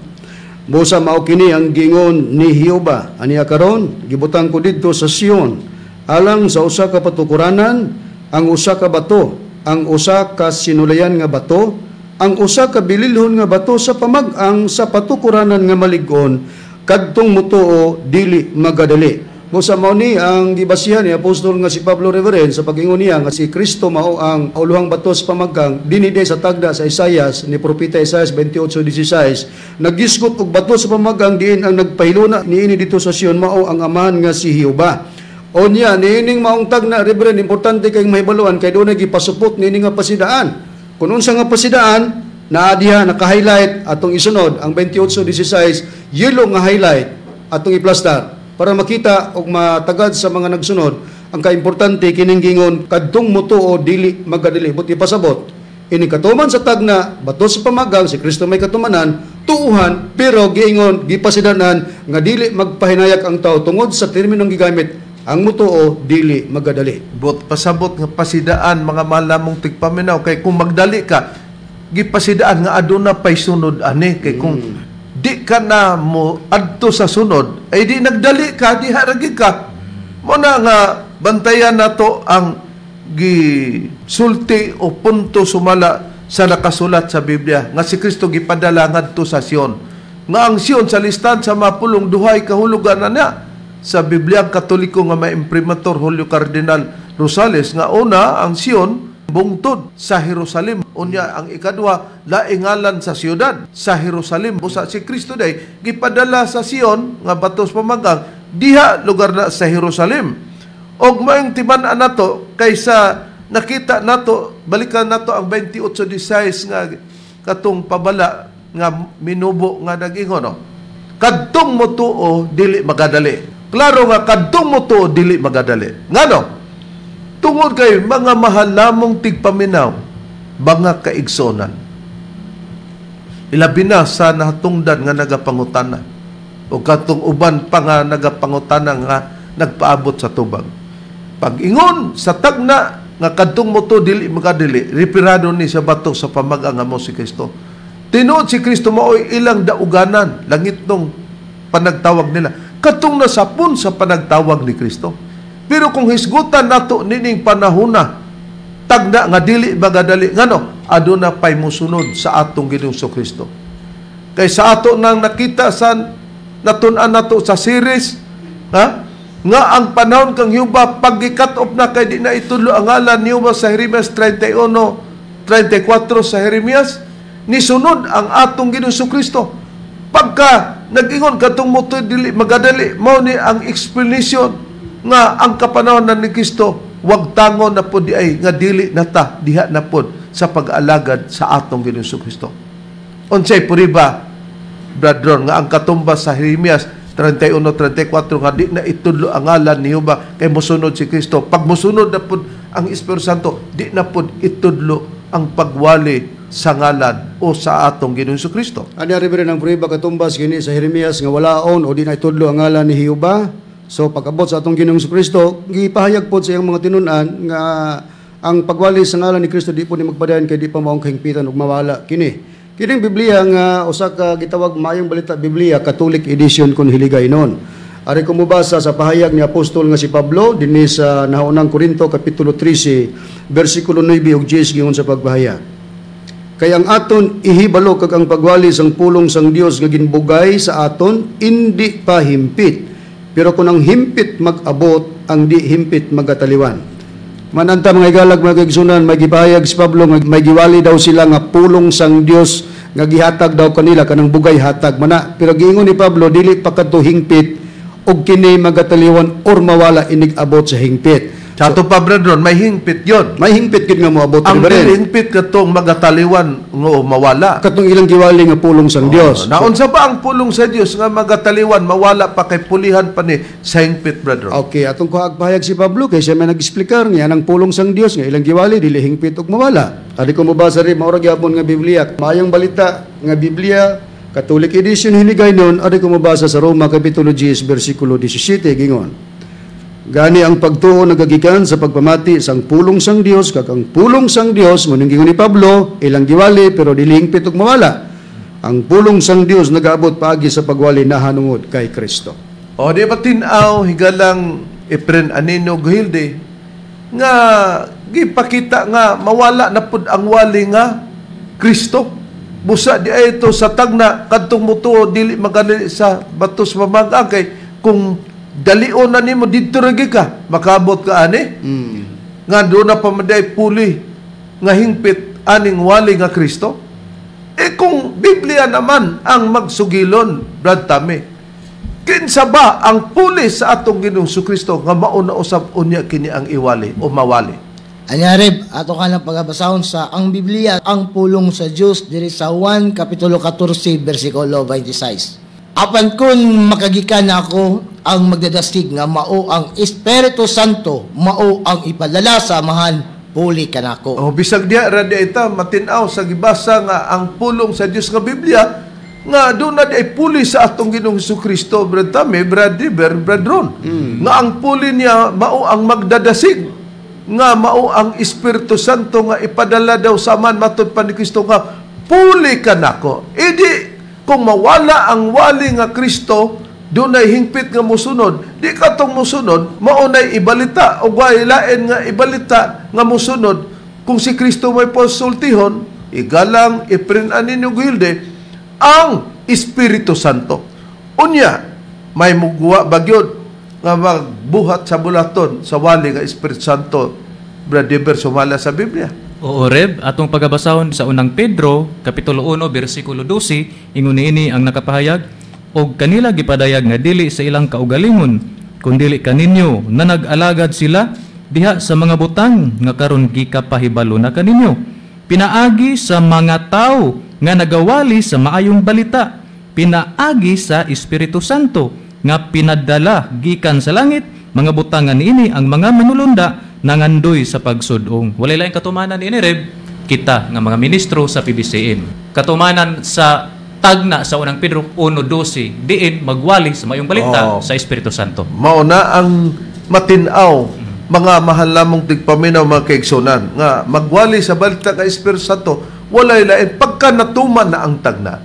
Busa mao kini ang gingon ni Jehova aniya karon gibutang ko didto sa Sion alang sa usa ka patukuranan ang usa ka bato, ang usa ka sinulayan nga bato, ang usa ka bililhon nga bato sa pamag-ang sa patukuranan nga malig-on kadtong mutuo dili magadali. Busa mao ni ang gibasihan ni Apostol nga si Pablo, Reverend, sa pag-ingon niya nga si Kristo mao ang uluhang bato sa pamagkang dinhi sa tagda sa Isaias ni propeta Isaias 28:16 nagisgot og bato sa pamagkang diin ang nagpahiluna niini dito sa Sion mao ang amahan nga si Jehova. O niya niining maong tagna, Reverend, importante kay mahibaluan kay dunay gipasupot niini nga pasidaan. Kung unsa nga pasidaan naa diha naka-highlight atong isunod ang 28:16 yellow nga highlight atong iplastar para makita og matagad sa mga nagsunod ang kaimportante kining gingon kadtong mutuo dili magadali. But ipasabot ini katuman sa tagna bato sa pamagang si Kristo may katumanan tuuhan, pero giingon gipasidanan nga dili magpahinayak ang tao tungod sa terminong gigamit ang mutuo dili magadali. But pasabot nga pasidaan mga malamong tigpaminaw kay kung magdali ka gipasidaan nga aduna pay sunod ani kay kung di ka na mo adto sa sunod ay di nagdali ka di haragi ka. Mo na nga bantayan nato ang gisulti o punto sumala sa nakasulat sa Biblia nga si Kristo gipadala ngadto sa Sion. Nga ang Sion sa listahan sa mapulong duhay kahulugan na niya sa Bibliang Katoliko nga may imprimatur Julio Cardinal Rosales nga una ang Sion bungtod sa Jerusalem, unya ang ikaduha laing ngalan sa siyudad sa Jerusalem. Busa si Kristo day gipadala sa Sion nga batos pamagang diha lugar na sa Jerusalem. Og maayong timan-an nato kaysa nakita nato, balikan nato ang 28:16 nga katong pabala nga minubo nga nag-ingon, no? Kadtong motuo dili magadali. Klaro nga kadtong motuo dili magadali. Ngano? Tungod kay mga mahal namong tigpaminaw, mga kaigsonan, ilabi na sa nahatungdan nga nagapangutana o katong uban pa nga nagapangutana nga nagpaabot sa tubag. Pag-ingon sa tagna nga kadtong motuo dili magadali, referado ni sa batok sa pamag-ang mo si Kristo. Tinuod si Kristo maoy ilang dauganan, langit nung panagtawag nila, katong nasapon sa panagtawag ni Kristo. Pero kung hisgutan nato nining panahona, tagna nga dili magadali, ngano aduna pay mosunod sa atong Ginoong Kristo. Kay sa ato nang nakita sa natun-an nato sa series, ha? Nga ang panahon kang Jehova pag-cut off na kay di na itudlo ang ngalan ni Jehova sa Jeremias 31:34 sa Jeremias, nisunod ang atong Ginoong Kristo. Pagka nag-ingon katong motuo dili magadali, mao ni ang explanation nga ang kapanahon na ni Kristo wag tangon na pod di ay nga dili na ta diha na pod sa pag-alagad sa atong Ginoong Kristo. Unsay puriba, brethren, nga ang katumbas sa Jeremias 31:34 nga di na itudlo ang ngalan ni Jehova kay mosunod si Kristo. Pag mosunod na pod ang Espiritu Santo, di na pod itudlo ang pagwali sa ngalan o sa atong Ginoong Kristo. Ani Reverend, ang prueba katumbas kini sa Jeremias nga walaon o di na itudlo ang ngalan ni Jehova. So pag-abot sa atong Ginoong Kristo, gipahayag pod sa iyang mga tinun-an nga ang pagwali sa ngalan ni Kristo di po ni magpadayon kay di pa maong kahingpitan ug mawala kini. Kining Biblia nga usa ka gitawag Maayong Balita Biblia Catholic edition kun hiligay noon. Ari ko mobasa sa pahayag ni apostol nga si Pablo dinhi sa nahaunang Korinto kapitulo 13 bersikulo 9 ug 10 giingon sa pagpahayag. Kay ang aton ihibalo kag ang pagwali sang pulong sang Dios nga ginbugay sa aton indi pa himpit. Pero kung ang himpit mag-abot, ang di himpit magataliwan. Mananta mga igalag mga kaigsunan, may gipahayag si Pablo nga may giwali daw sila nga pulong sang Dios nga gihatag daw kanila kanang bugay hatag mana. Pero giingon ni Pablo dili pa kadto hingpit og kini magataliwan or mawala inig abot sa hingpit. Sa ato pa, brethren, may hingpit yon. May hingpit gid nga moabot Ang dili hingpit katong magataliwan nga mawala. Katong ilang giwali nga pulong sang Dios. Naunsa ba ang pulong sa Dios nga magataliwan mawala pa kay pulihan pa ni sa hingpit, brethren? Okay, atong kuha pahayag si Pablo kay siya may nag-explicar niya ang pulong sang Dios nga ilang giwali dili hingpit ug mawala. Ari ko mobasa ri maura gyapon nga Biblia. Maayong Balita nga Biblia Catholic edition hinigay nun, ari ko mobasa sa Roma kapitulo 10 bersikulo 17 gingon. Gani ang pagtuo nagagikan sa pagpamati sang pulong sang Dios kag ang pulong sang Dios mo ning gingon ni Pablo ilang giwali pero dili hingpit ug mawala. Ang pulong sang Dios nagaabot paagi sa pagwali nahanungod kay Kristo. O di ba tin-aw higalang Efren Anino Guhilde nga gipakita nga mawala na pud ang wali nga Kristo. Busa di ay ito sa tagna kadtong mutuo dili magali sa batos mamag-ang kay kung dalion na nimo didto ra gyud ka makaabot ka ani. Nga doon na pamaday puli nga hingpit aning wali nga Kristo. E kung Biblia naman ang magsugilon, Brad Tami, kinsa ba ang puli sa atong Ginoong Kristo nga mauna usab unya kini ang iwali o mawali? Anyareb, ato ka ng pagabasahon sa ang Biblia, ang pulong sa Dios diri sa 1 kapitulo 14 bersikulo 26. Apan kun makagikan ako ang magdadasig nga mao ang Espiritu Santo, mao ang ipadala sa amahan, puli kanako. O bisag diha ra di ita matin-aw sa gibasa nga ang pulong sa Dios nga Biblia nga doon na di ay puli sa atong Ginoong Kristo, Brad Tami, Brad River, Brad Ron. Nga ang puli niya mao ang magdadasig nga mao ang Espiritu Santo nga ipadala daw sa amahan matud pa ni Kristo nga puli kanako. Idi kung mawala ang wali nga Kristo, dunay hingpit nga musunod, di katong musunod, maunay ibalita o lain nga ibalita nga musunod. Kung si Kristo may posultihon, igalang Efren Anino Guhilde, ang Espiritu Santo. Unya, may muguwa bagyod nga magbuhat sa bulaton sa wali nga Espiritu Santo, Brad Dever, sumala sa Biblia. Oo, Reb, atong pagabasahon sa unang Pedro, Kapitulo 1, versikulo 12, ingon niini ang nakapahayag, og kanila gipadayag nga dili sa ilang kaugalingon, kundili kaninyo na nag-alagad sila diha sa mga butang nga karon gikapahibalo na kaninyo. Pinaagi sa mga tao nga nagawali sa maayong balita, pinaagi sa Espiritu Santo nga pinadala gikan sa langit, mga butang nga niini ang mga manulunda nangandoy sa pagsudong. Walay laing katumanan ini, Reb, kita nga mga ministro sa PBCM. Katumanan sa tagna sa unang Pedro 1:12, diin magwali sa mayong balita sa Espiritu Santo. Mauna ang matin-aw, mga mahal namong tigpaminaw, mga kaigsunan, nga magwali sa balita nga Espiritu Santo, walay lain pagka natuman na ang tagna.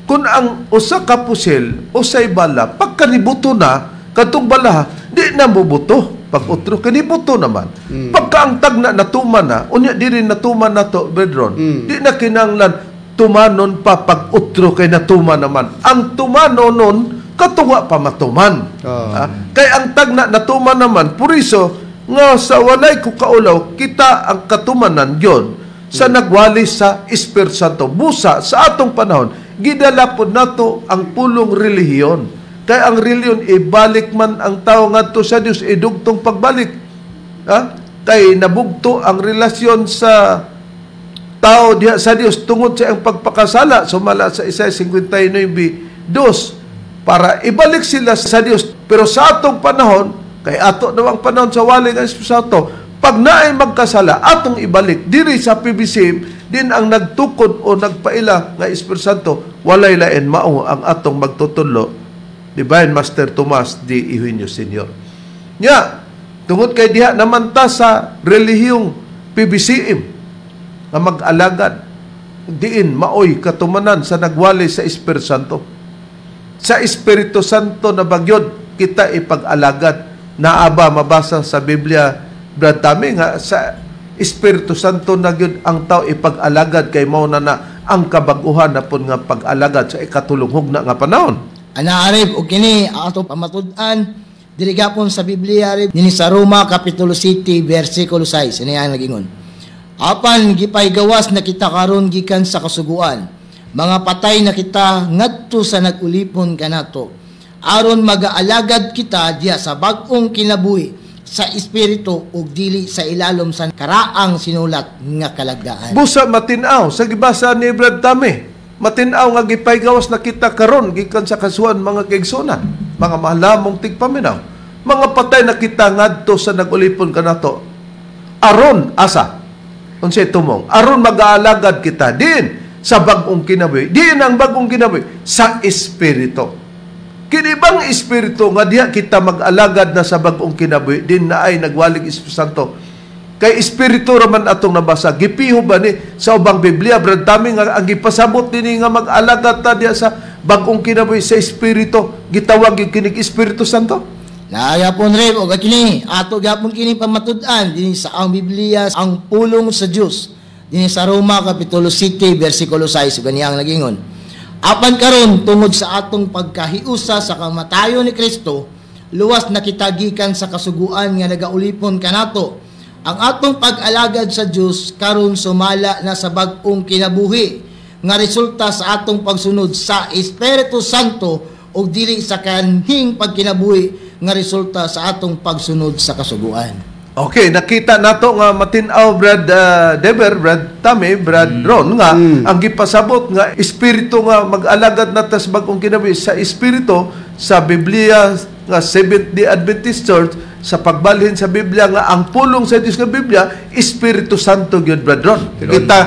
Kung ang usa ka pusil, usay bala, pagka nibuto na, katong bala, di na mubuto. Pag otro, kanibuto naman. Pagka ang tagna natuman na, unya di rin natuman na to, Bedron, di na kinanglan tumanon pa pag otro kay natuman naman. Ang tumano nun, katuwa pa matuman. Kay ang tagna natuman naman, puriso, nga sa walay ko kaulaw, kita ang katumanan yon sa nagwali sa Espiritu Santo. Busa, sa atong panahon, gidala po nato ang pulong relihiyon. Kaya ang relihiyon, ibalik man ang tao ngadto sa Dios, idugtong pagbalik. Ha? Kay nabugto ang relasyon sa tao diha sa Dios tungod sa iyang pagpakasala, sumala sa Isaiah 59:2, para ibalik sila sa Dios. Pero sa atong panahon, kay ato na ang panahon sa wali ng Espiritu Santo, pag naay magkasala, atong ibalik diri sa PBCM, din ang nagtukod o nagpaila nga Espiritu Santo, walay lain mao ang atong magtutudlo, Divine Master Tomas D. Eugenio Sr. Nya, tungod kay diha naman ta sa relihiyong PBCM nga mag-alagad, diin maoy katumanan sa nagwali sa Espiritu Santo. Sa Espiritu Santo na bagyod kita ipag-alagad. Naaba mabasa sa Biblia, Brad Tami, nga sa Espiritu Santo na gyud ang tao ipag-alagad, kay mao na na ang kabag-uhan na pud nga pag-alagad sa ikatulong hugna nga panahon. Ana, Arib, og kini ato pamatud-an diri gapon sa Biblia, Arib, dinhi sa Roma kapitulo 7 versikulo 6, ini ang nagingon. Apan gipaygawas na kita karon gikan sa kasuguan, mga patay na kita ngadto sa nag-ulipon kanato, aron magaalagad kita diha sa bag-ong kinabuhi sa espiritu ug dili sa ilalom sa karaang sinulat nga kalagdaan. Busa matin-aw sa gibasa ni Brad Tami, matin-aw nga gipaygawas na kita karon gikan sa kasuan, mga kaigsunan, mga mahalamong tigpaminaw, mga patay na kita ngadto sa nag-ulipon kanato, aron asa unsay tumong, aron mag-aalagad kita din sa bag-ong kinabuhi, diin ang bag-ong kinabuhi sa espiritu. Kini bang espiritu nga diha kita mag-alagad na sa bag-ong kinabuhi, din na ay nagwalig Espiritu Santo. Kay espiritu raman atong nabasa, gipiho ba ni sa ubang Biblia, Brad Tami, nga ang gipasabot dinhi nga mag-alagad ta diha sa bag-ong kinabuhi sa espiritu, gitawag gyud kinig Espiritu Santo? Naayapon, Reb, og kini ato gyapon kini pamatud-an dinhi sa ang Biblia, ang pulong sa Dios, dinhi sa Roma kapitulo 7 versikulo 6, ug ang nagingon. Apan karon tungod sa atong pagkahiusa sa kamatayon ni Kristo, luwas na kita gikan sa kasuguan nga nagaulipon kanato. Ang atong pag-alagad sa Dios karon sumala na sa bag-ong kinabuhi nga resulta sa atong pagsunod sa Espiritu Santo ug dili sa kanhing pagkinabuhi nga resulta sa atong pagsunod sa kasuguan. Okay, nakita nato nga matin-aw, Brad Dever, Brad Tami, Brad Ron, nga ang gipasabot nga espiritu nga mag-alagad na tas bag-ong kinabuhi sa espiritu sa Biblia nga Seventh-day Adventist Church, sa pagbalhin sa Biblia nga ang pulong sa Dios nga Biblia, Espiritu Santo gyud, Brad Ron. Kita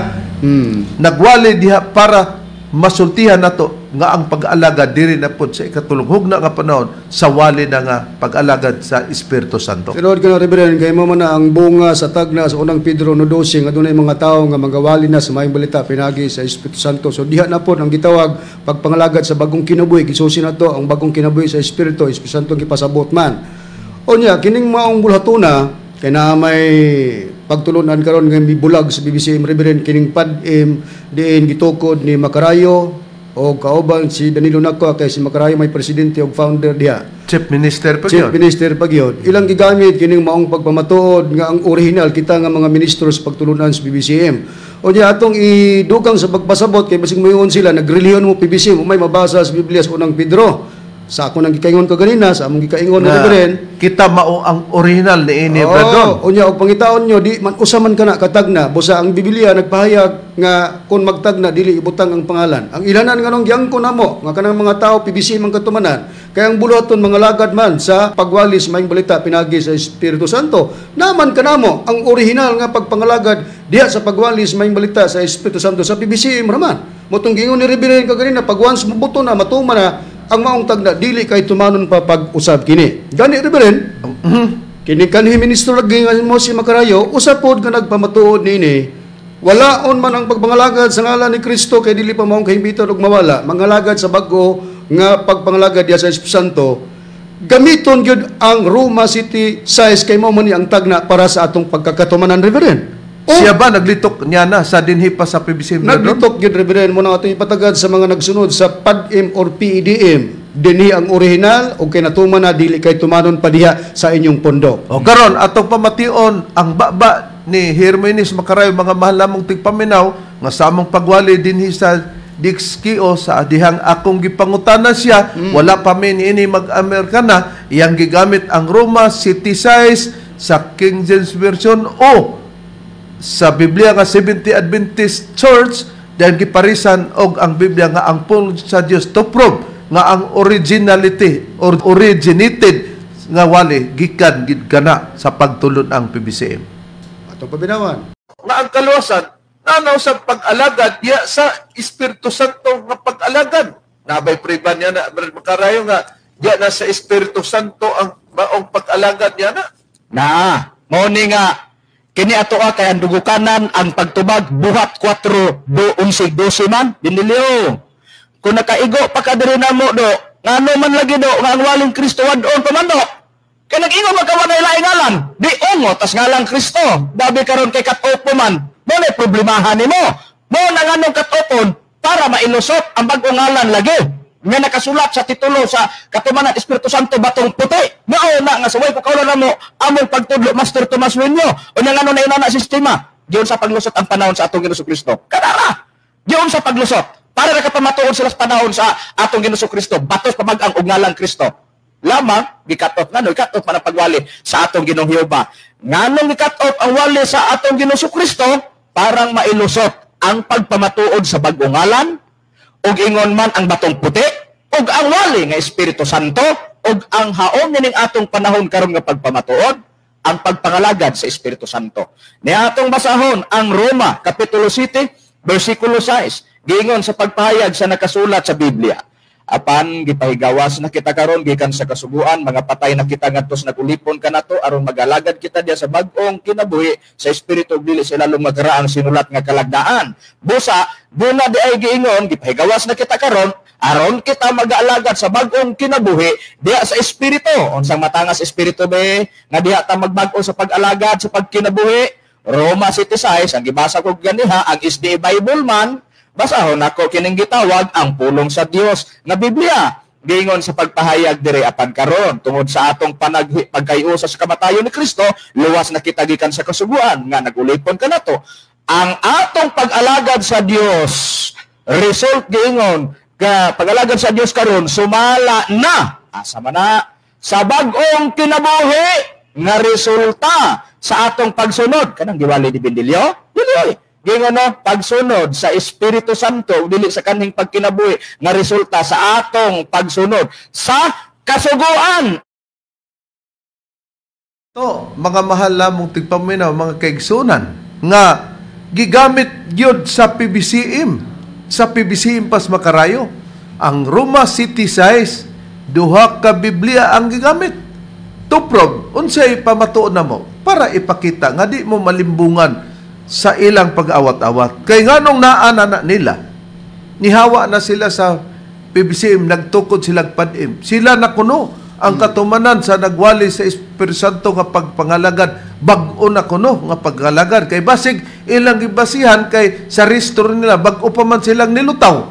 nagwali diha para masultihan nato nga ang pag-alagad diri na pod sa ikatulong hugna nga panahon sa wali na nga pag-alagad sa Espiritu Santo. Tinuod ka na, Reverend, kay mo man na ang bunga sa tagna sa unang Pedro 1:12 nga dunay mga tawo nga magawali na sa maayong balita pinagi sa Espiritu Santo. So diha na pod ang gitawag pagpangalagad sa bagong kinabuhi, gisusi na to ang bagong kinabuhi sa Espiritu, Espiritu Santo gipasabot man. Unya kining maong bulhatuna kay na may pagtulunan karon nga mibulag sa BBCM, Reverend, kining PADM diin gitukod ni Makarayo O kauban si Danilo Nacua kay si Makarayo may presidente og founder diha. Chief Minister pa Chief gyud. Minister pa gyud. Ilang gigamit kining maong pagpamatuod nga ang original kita nga mga ministro sa pagtulunan sa PBCM. O diya atong idugang sa pagpasabot kay basig moingon sila nagrelihiyon mo PBCM, may mabasa sa Biblia sa Unang Pedro. Sa ako nang gikaingon kaganina, sa among gikaingon Na na Reverend, kita mao ang original ni ini, Brad. Oo, unya og pangitaon nyo di man usa man kana katagna, busa ang Biblia nagpahayag nga kung magtagna dili ibutang ang pangalan. Ang ilanan nganong giangkon namo nga kanang mga tao PBC man katumanan, kay ang buluhaton mga lagad man sa pagwalis maayong balita pinagi sa Espiritu Santo. Naman kanamo ang original nga pagpangalagad diha sa pagwalis maayong balita sa Espiritu Santo sa PBC raman. Motong giingon ni Reverend kaganina, pag once mobuto na matuman na ang maong tagna, dili kay tumanon pa pag-usab kini. Gani Reverend, kini kanhi ministro lagi nga mo si Makarayo, usa pod nga nagpamatuod niini, walaon man ang pagpangalagad sa ngalan ni Kristo kay dili pa maong kahimbitan og mawala, mangalagad sa bag-o nga pagpangalagad diha sa Espiritu Santo. Gamiton gyud ang Roma City size kay mao man ni ang tagna para sa atong pagkakatumanan, Reverend. O, Siya ba naglitok niya na sa dinhi pa sa PBCM? Naglitok gyud, Reverend, mo na atong ipatagad sa mga nagsunod sa PADM or PEDM. Dinhi ang original o kay natuman na dili kay tumanon pa diha sa inyong pondo. O karon atong pamation ang baba ni Hermenis Makarayo, mga mahal namong tigpaminaw nga sa among pagwali dinhi sa Dixkio sa dihang akong gipangutana siya, wala pa mi niini mag-Amerikana, iyang gigamit ang Roma City size sa King James Version o sa Biblia nga 70 Adventist Church, dahil giparisan og ang Biblia nga ang pulong sa Dios to prove nga ang originality or originated nga wali gikan gid kana sa pagtulon ang PBCM. Atong pabinawan. Nga ang kaluwasan nanaw sa pag-alagad diya sa Espiritu Santo nga pag-alagad. Nabay priban niya na Brad Makarayo nga diya na sa Espiritu Santo ang maong pag-alagad niya na. Na, mao ni nga kini ato kay ang dugukanan ang pagtubag buhat 4:11-12 man dinilyo. Kung nakaigo pa ka diri namo do, ngano man lagi do nga ang waling Kristo wad-on pa man do. Kay nag-ingon man ka walay laing ngalan, di ungot as ngalang Kristo. Dabi karon kay cut-off mo man, mo na problemahan nimo. Mo na nganong cut-offon para mailusot ang bag-ong ngalan lagi nga nakasulat sa titulo sa katumanan Espiritu Santo batong puti. Mao na nga suway ko kaulan namo among pagtudlo Master Tomas Wenyo. Unya ngano na inana sistema giun sa paglusot ang panahon sa atong Ginoo Kristo. Kadara giun sa paglusot para nakapamatuod sila sa panahon sa atong Ginoo Kristo batos pamag-ang og ngalang Kristo. Lamang gi-cut off ngano i-cut off man ang pagwali sa atong Ginoong Jehova. Nganong gi-cut off ang wali sa atong Ginoo Kristo parang mailusot ang pagpamatuod sa bag-ong ngalan ug ingon man ang batong puti ug ang wali nga Espiritu Santo ug ang haom nining atong panahon karon nga pagpamatuod ang pagpangalagad sa Espiritu Santo. Niatong basahon ang Roma kapitulo 7 bersikulo 6 giingon sa pagpahayag sa nakasulat sa Biblia. Apan gipahigawas na kita karon gikan sa kasuguan, mga patay na kita ngadto sa nagulipon kanato aron magalagad kita diya sa bag-ong kinabuhi sa espiritu ug dili sa ilalong magaraang sinulat nga kalagdaan. Busa duna di ay giingon gipahigawas na kita karon aron kita mag-alagad sa bag-ong kinabuhi diha sa espiritu. Unsang matangas espiritu be nga diha ta magbag-o sa pag-alagad sa pagkinabuhi? Roma 7:6 ang gibasa ko ganiha ang SDA Bible man. Basahon ako kining gitawag ang pulong sa Dios nga Biblia. Giingon sa pagpahayag dire apan karon tungod sa atong pagkayusa sa kamatayon ni Kristo, luwas na kita gikan sa kasuguan nga nagulipon kanato. Ang atong pag-alagad sa Dios result giingon ka pag-alagad sa Dios karon sumala na asa man na sa bag-ong kinabuhi nga resulta sa atong pagsunod kanang giwali ni Bendilio dili. Gingon no, pagsunod sa Espiritu Santo dili sa kanhing pagkinabuhi nga resulta sa atong pagsunod sa kasuguan. To, mga mahal lamong tigpaminaw, mga kaigsunan nga gigamit gyud sa PBCM, sa PBCM pas Makarayo ang Roma City size duha ka Biblia ang gigamit. To prove unsay pamatuod namo para ipakita nga di mo malimbungan sa ilang pag-awat-awat. Kay nganong naa na nila, nihawa na sila sa PBCM, nagtukod silang PADM. Sila na kuno ang katumanan sa nagwali sa Espiritu Santo nga pagpangalagad. Bag-o na kuno nga paggalagad. Kay basig ilang gibasihan kay sa restore nila, bag-o pa man silang nilutaw.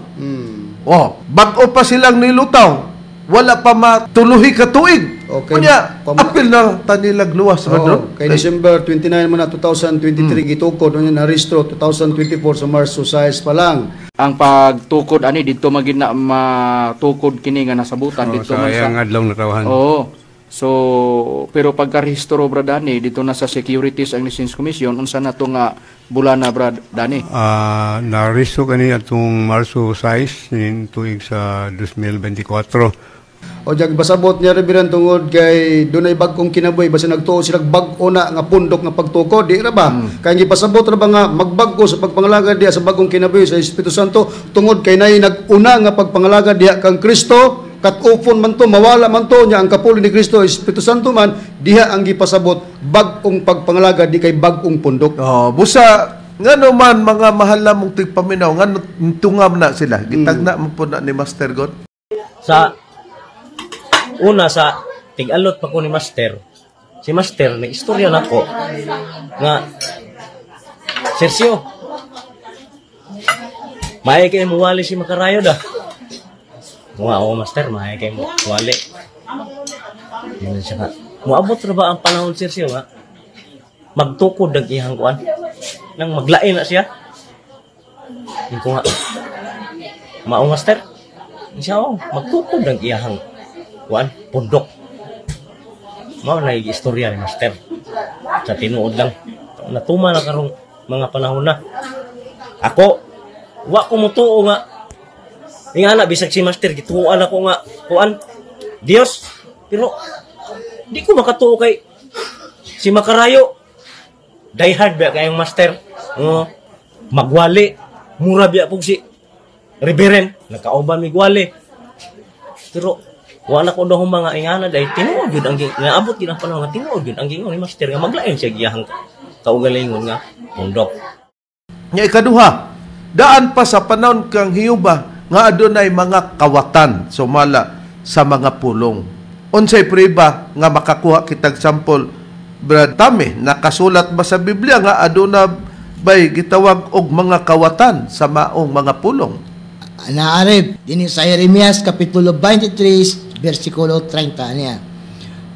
Oh, bag-o pa silang nilutaw. Wala pa matuluhi ka tuig. Okay. Unya, apil na tanilag luwas. Oo, kay December 29 mo na 2023 gitukod unya narehistro 2024 sa Marso 6 pa lang. Ang pagtukod ani didto man gid na matukod kini nga nasabutan Oh, didto man sa iyang adlaw natawahan. Oo. So pero pagkarehistro Brad Dani dito na sa Securities and Exchange Commission, unsa na to nga bulana, Brad Dani? Narehistro kani atong Marso 6 ning tuig sa 2024. O jag basabot niya, Reverend, tungod kay dunay bag-ong kinabuhi, basta nagtuo sila bag-o na nga pundok nga pagtukod, di ra ba? Kay gipasabot ra ba nga magbag-o sa pagpangalagad diha sa bag-ong kinabuhi sa Espiritu Santo tungod kay nay nag-una nga pagpangalagad diha kang Kristo, kat-ufon man to, mawala man to nya ang kapuli ni Kristo Espiritu Santo man diha ang gipasabot bag-ong pagpangalagad, di kay bag-ong pundok. Oh, busa ngano man, mga mahal namong tigpaminaw, ngano tungam na sila, gitagna man po na ni Master God. Sa una, sa tig-alot pa ko ni Master, si Master na istorya nako nga, "Sergio, maay kay mo wali si Makarayo da." Nga, "Oo, Master, maay kay mo wali." Yun siya nga, "Moabot ra ba ang panahon, Sergio, nga magtukod ang iyang kuan nang maglain na siya?" Yun ko nga, "Mao, Master." Siya, "Oh, magtukod ang iyang kuan pundok." Mao na istorya ni Master. Sa tinuod lang, natuma na karong mga panahon na. Ako, wa ko mutuo nga nga na bisag si Master gituoan ako nga kuan Dios, pero di ko makatuo kay si Makarayo die hard ba kayong Master. Oh, magwali mura biya pug si Reverend nagkauban migwali, pero wala ko daw mga ingana dahil tinuod yun ang nga abot yun ang panahon nga tinuod yun ang gingon ni Master nga maglain siya giyahang kaugalingon nga pundok. Nya ikaduha, daan pa sa panahon kang Hiyuba nga adunay mga kawatan sumala sa mga pulong. Unsay prueba nga makakuha kitag sample, Brad Tami? Nakasulat ba sa Biblia nga aduna bay gitawag og mga kawatan sa maong mga pulong? Naarib, dinhi sa Jeremias Kapitulo 23, versikulo 30 niya.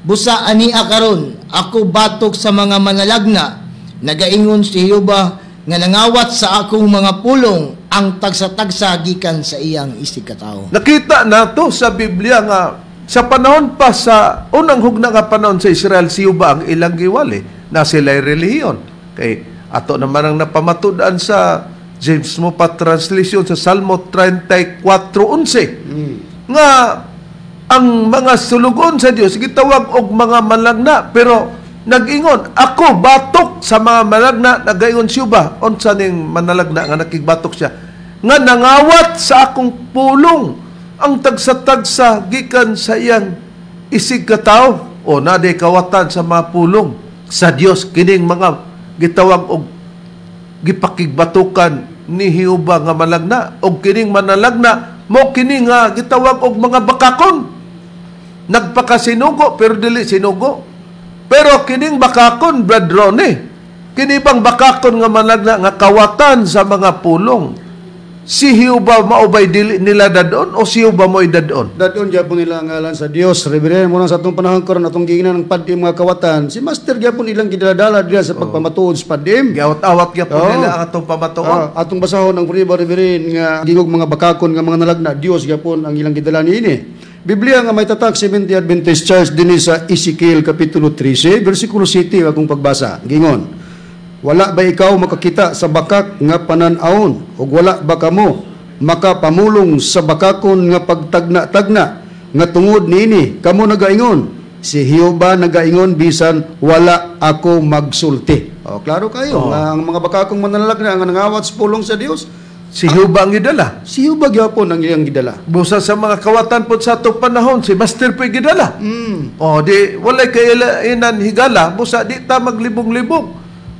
"Busa ania karon, ako batok sa mga manalagna, nagaingon si Jehova nga nangawat sa akong mga pulong ang tagsa-tagsa gikan sa iyang isig katawo." Nakita nato sa Biblia nga sa panahon pa sa unang hugna nga panahon sa Israel, si Jehova ang ilang giwali na sila'y relihiyon. Kay ato naman ang napamatud-an sa James Moffatt translation sa Salmo 34:11 nga ang mga sulugon sa Dios gitawag og mga malagna, pero nag-ingon, "Ako batok sa mga malagna, nagaingon siya ba." Unsa ning manalagna nga nakigbatok siya? Nga nangawat sa akong pulong ang tagsa-tagsa gikan sa iyang isig katawo. O na kawatan sa mga pulong sa Dios kining mga gitawag og gipakigbatukan ni Jehova nga malagna, og kining manalagna mo kini nga gitawag og mga bakakon, nagpakasinugo pero dili sinugo. Pero kining bakakon, Brad Ronnie, kini bang bakakon nga malagna nga kawatan sa mga pulong si Jehova, maubay dili nila dadon o si Jehova mo'y dadon? Dadon gyapon nila ang ngalan sa Dios. Reverend, mo sa atong panahon karon atong giingnan ng padim mga kawatan. Si Master gyapon ilang gidaladala dira sa pagpamatuod sa padim. Giawat-awat gyapon nila ang atong pamatuod. Atong basahon ang prueba, Reverend, nga gingog mga bakakon nga mga nalagna, Dios gyapon ang ilang gidala niini. Biblia nga may tatak Seventh Adventist Church dinhi sa Ezekiel kapitulo 13 versikulo 7 akong pagbasa. Gingon, "Wala ba ikaw makakita sa bakak nga panan-awon ug wala ba kamo makapamulong sa bakakon nga pagtagna-tagna nga tungod niini kamo nagaingon, 'Si Jehova nagaingon bisan wala ako magsulti'?" Oh, klaro kayo nga ang mga bakakong manalagna nga nangawat sa pulong sa Dios. Si Jehova ang gidala. Si Jehova gyapon ang iyang gidala. Busa sa mga kawatan po sa atong panahon, si Master po'y gidala. O di walay kailan higala, busa di ta maglibong-libong.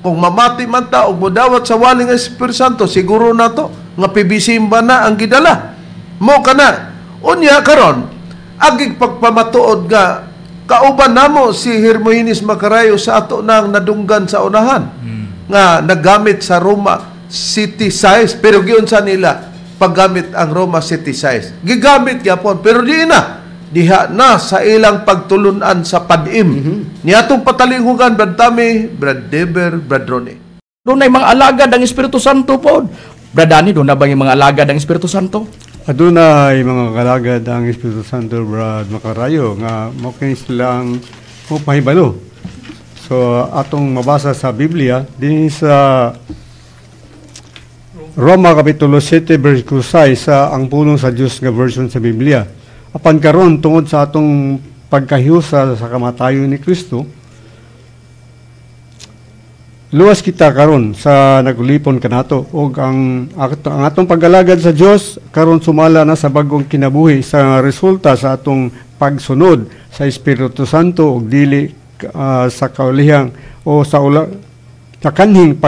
Kung mamati man ta og modawat sa waling Espiritu Santo, siguro na to nga PBC ba na ang gidala. Mo kana. Unya karon, agig pagpamatuod nga kauban namo si Hermogenes Macarayo sa ato nang nadunggan sa unahan nga naggamit sa Roma City size, pero giunsa nila paggamit ang Roma 7:6. Gigamit gyapon, pero di na diha na sa ilang pagtulunan sa padim. Niatong patalinghugan, Brad Tami, Brad Deber, Brad Ronnie. Doon ay mga alagad ang Espiritu Santo po. Brad Danny, doon na ba yung mga alagad ang Espiritu Santo? Adunay mga kalagad ang Espiritu Santo, Brad Makarayo, nga mao kini sila ang pahibalo. So atong mabasa sa Biblia din sa Roma Kapitulo 7 versikulo 6 sa ang pulong sa Dios nga version sa Biblia. Apan karon tungod sa atong pagkahiusa sa kamatayon ni Kristo, luwas kita karon sa nagulipon kanato ug ang atong pag-alagad sa Dios karon sumala na sa bagong kinabuhi sa resulta sa atong pagsunod sa Espiritu Santo ug dili sa kaulihang o sa sa kanhing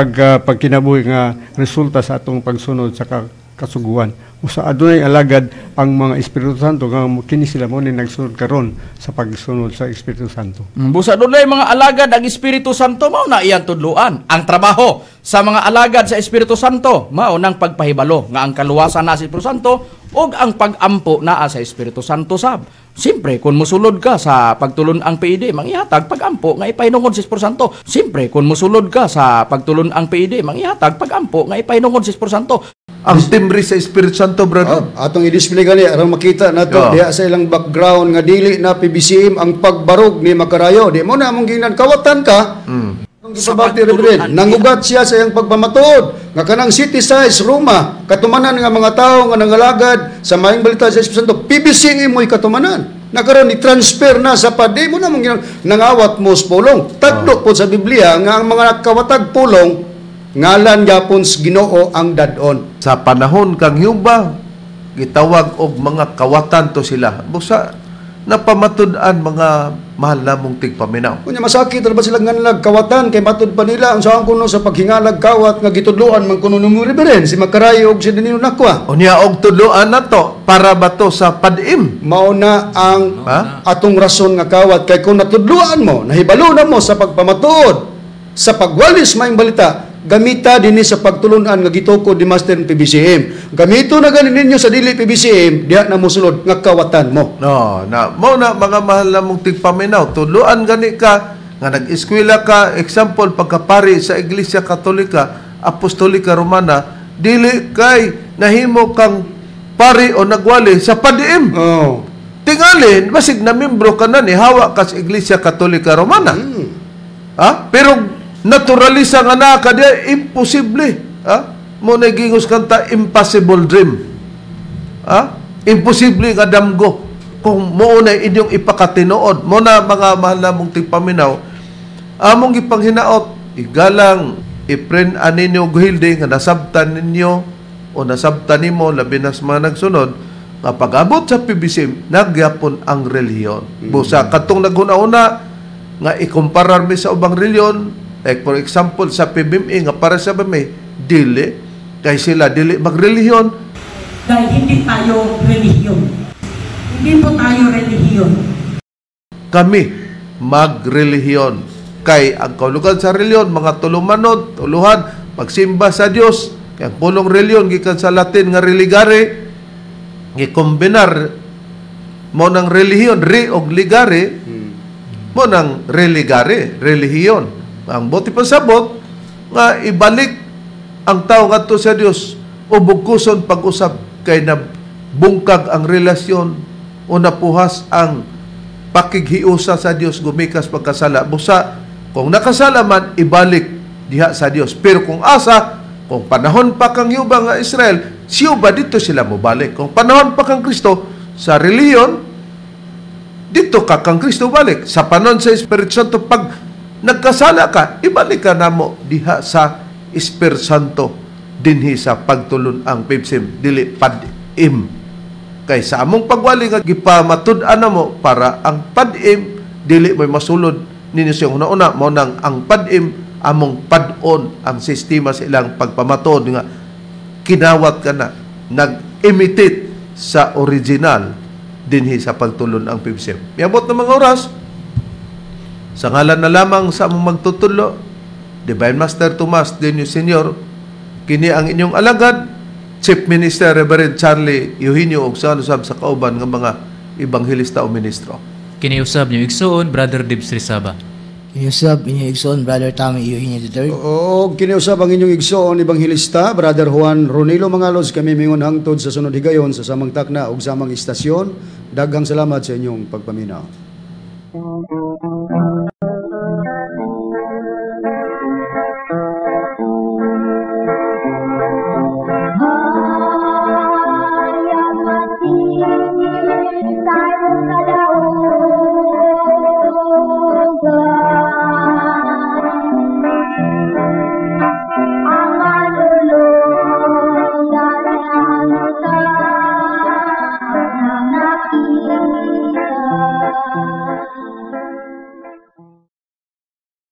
pagkinabuhi nga resulta sa atong pagsunod sa kasuguan. O sa adunay alagad ang mga Espiritu Santo nga kini sila mo ni nagsunod karon sa pagsunod sa Espiritu Santo. Busa dunay mga alagad ang Espiritu Santo, mao na iyang tudloan. Ang trabaho sa mga alagad sa Espiritu Santo mao nang pagpahibalo nga ang kaluwasan na sa Espiritu Santo ug ang pag-ampo naa sa Espiritu Santo sab. Siyempre, kung musulod ka sa pagtulon ang PID, mangihatag pag-ampo nga ipahinungod sa Espiritu Santo. Siyempre, kung musulod ka sa pagtulon ang PID, mangihatag pag-ampo nga ipahinungod sa Espiritu Santo. Ang timbre sa Espiritu Santo, brother. Atong i-display gani aron makita nato diha sa ilang background nga dili na PBCM ang pagbarog ni Makarayo. Di mo na among giingnan kawatan ka. Ang gisabati, Reverend, nangugat siya sa iyang pagpamatuod nga kanang city size Roma, katumanan nga mga tawo nga nangalagad sa maayong balita sa Espiritu Santo, PBCM mo'y katumanan. Nakaron i-transfer na sa padi mo na mong nangawat mo sa pulong. Tagdo po sa Biblia nga ang mga kawatag pulong ngalan gyapon sa Ginoo ang dadon. Sa panahon kang Yuba, gitawag og mga kawatan to sila. Busa napamatud-an mga mahal namong tigpaminaw. Kunya masakit ra ba sila nganlag kawatan kay matud pa nila ang saan kuno sa paghingalag kawat nga gitudloan man kuno nimo Reverend si Makarayo og si Danilo Nakwa. Unya og tudloan nato para ba to sa padim? Mao na ang atong rason nga kawat kay kung natudloan mo, nahibalo na mo sa pagpamatuod, sa pagwalis maayong balita, gamita dinhi sa pagtulunan nga gitukod ni Master PBCM. Gamito na gani ninyo sa dili PBCM, diha na mosulod nga kawatan mo. No, na mo na mga mahal na mong tigpaminaw, tuluan gani ka nga nag-eskwela ka, example pagkapari sa Iglesia Katolika, Apostolika Romana, dili kay nahimo kang pari o nagwali sa padiim. Oh. Tingali, basig na membro ka na ni hawa ka sa Iglesia Katolika Romana. Ha? Pero naturalisa nga na ka diya, imposible. Ha? Mo nagingos kanta, impossible dream. Ha? Imposible nga damgo. Kung mo na inyong ipakatinood, mo na mga mahal na mong tigpaminaw, among ipanghinaot, igalang, ipren aninyo guhilde nga nasabtan ninyo o nasabtan nimo, labi na sa mga nagsunod, nga pag-abot sa PBCM, nagyapon ang relihiyon. Busa, katong naghuna-una, nga ikumparar mi sa ubang relihiyon, like for example sa PBMA nga para sa BMA, dili kay sila dili magrelihiyon dahil hindi tayo relihiyon. Hindi po tayo relihiyon. Kami magrelihiyon. Kay ang kaulugan sa relihiyon, mga tulumanon, tuluhan, pagsimba sa Dios. Kay ang pulong relihiyon gikan sa Latin nga religare, gikombinar mo ng relihiyon, re og ligare, mo ng religare, relihiyon. Ang buti pasabot nga ibalik ang tao ngadto sa Dios o bugkuson pag-usab kay nabungkag ang relasyon o napuhas ang pakighiusa sa Dios gumikas pagkasala. Busa kung nakasala man ibalik diha sa Dios. Pero kung asa, kung panahon pa kang yuba nga Israel, siyo ba dito sila mobalik? Kung panahon pa kang Kristo sa relihiyon, dito ka kang Kristo balik. Sa panahon sa Espiritu Santo, pag nagkasala ka, ibalik ka namo diha sa Espiritu Santo dinhi sa pagtulon ang PBCM, dili padim. Kay sa among pagwali nga gipamatud-an namo para ang padim dili mo'y masulod ninyo siyang una-una, mao nang ang padim among pad-on ang sistema sa ilang pagpamatuod nga kinawat ka na, nag-imitate sa original dinhi sa pagtulon ang PBCM. Miabot ng mga oras, sa ngalan na lamang sa among magtutulo, Divine Master Tomas Denio Senior, kini ang inyong alagad, Chief Minister Reverend Charlie Eugenio ug sa usab sa kauban nga mga ebanghelista o ministro. Kini usab inyong igsuon, Brother Dibs Rizaba. Kini usab inyong igsoon, Brother Tommy Eugenio III. O kiniusab ang inyong igsoon, Ebanghelista, Brother Juan Ronilo Mangalos. Kami mingon hangtod sa sunod higayon sa samang takna ug samang istasyon. Daghang salamat sa inyong pagpaminaw.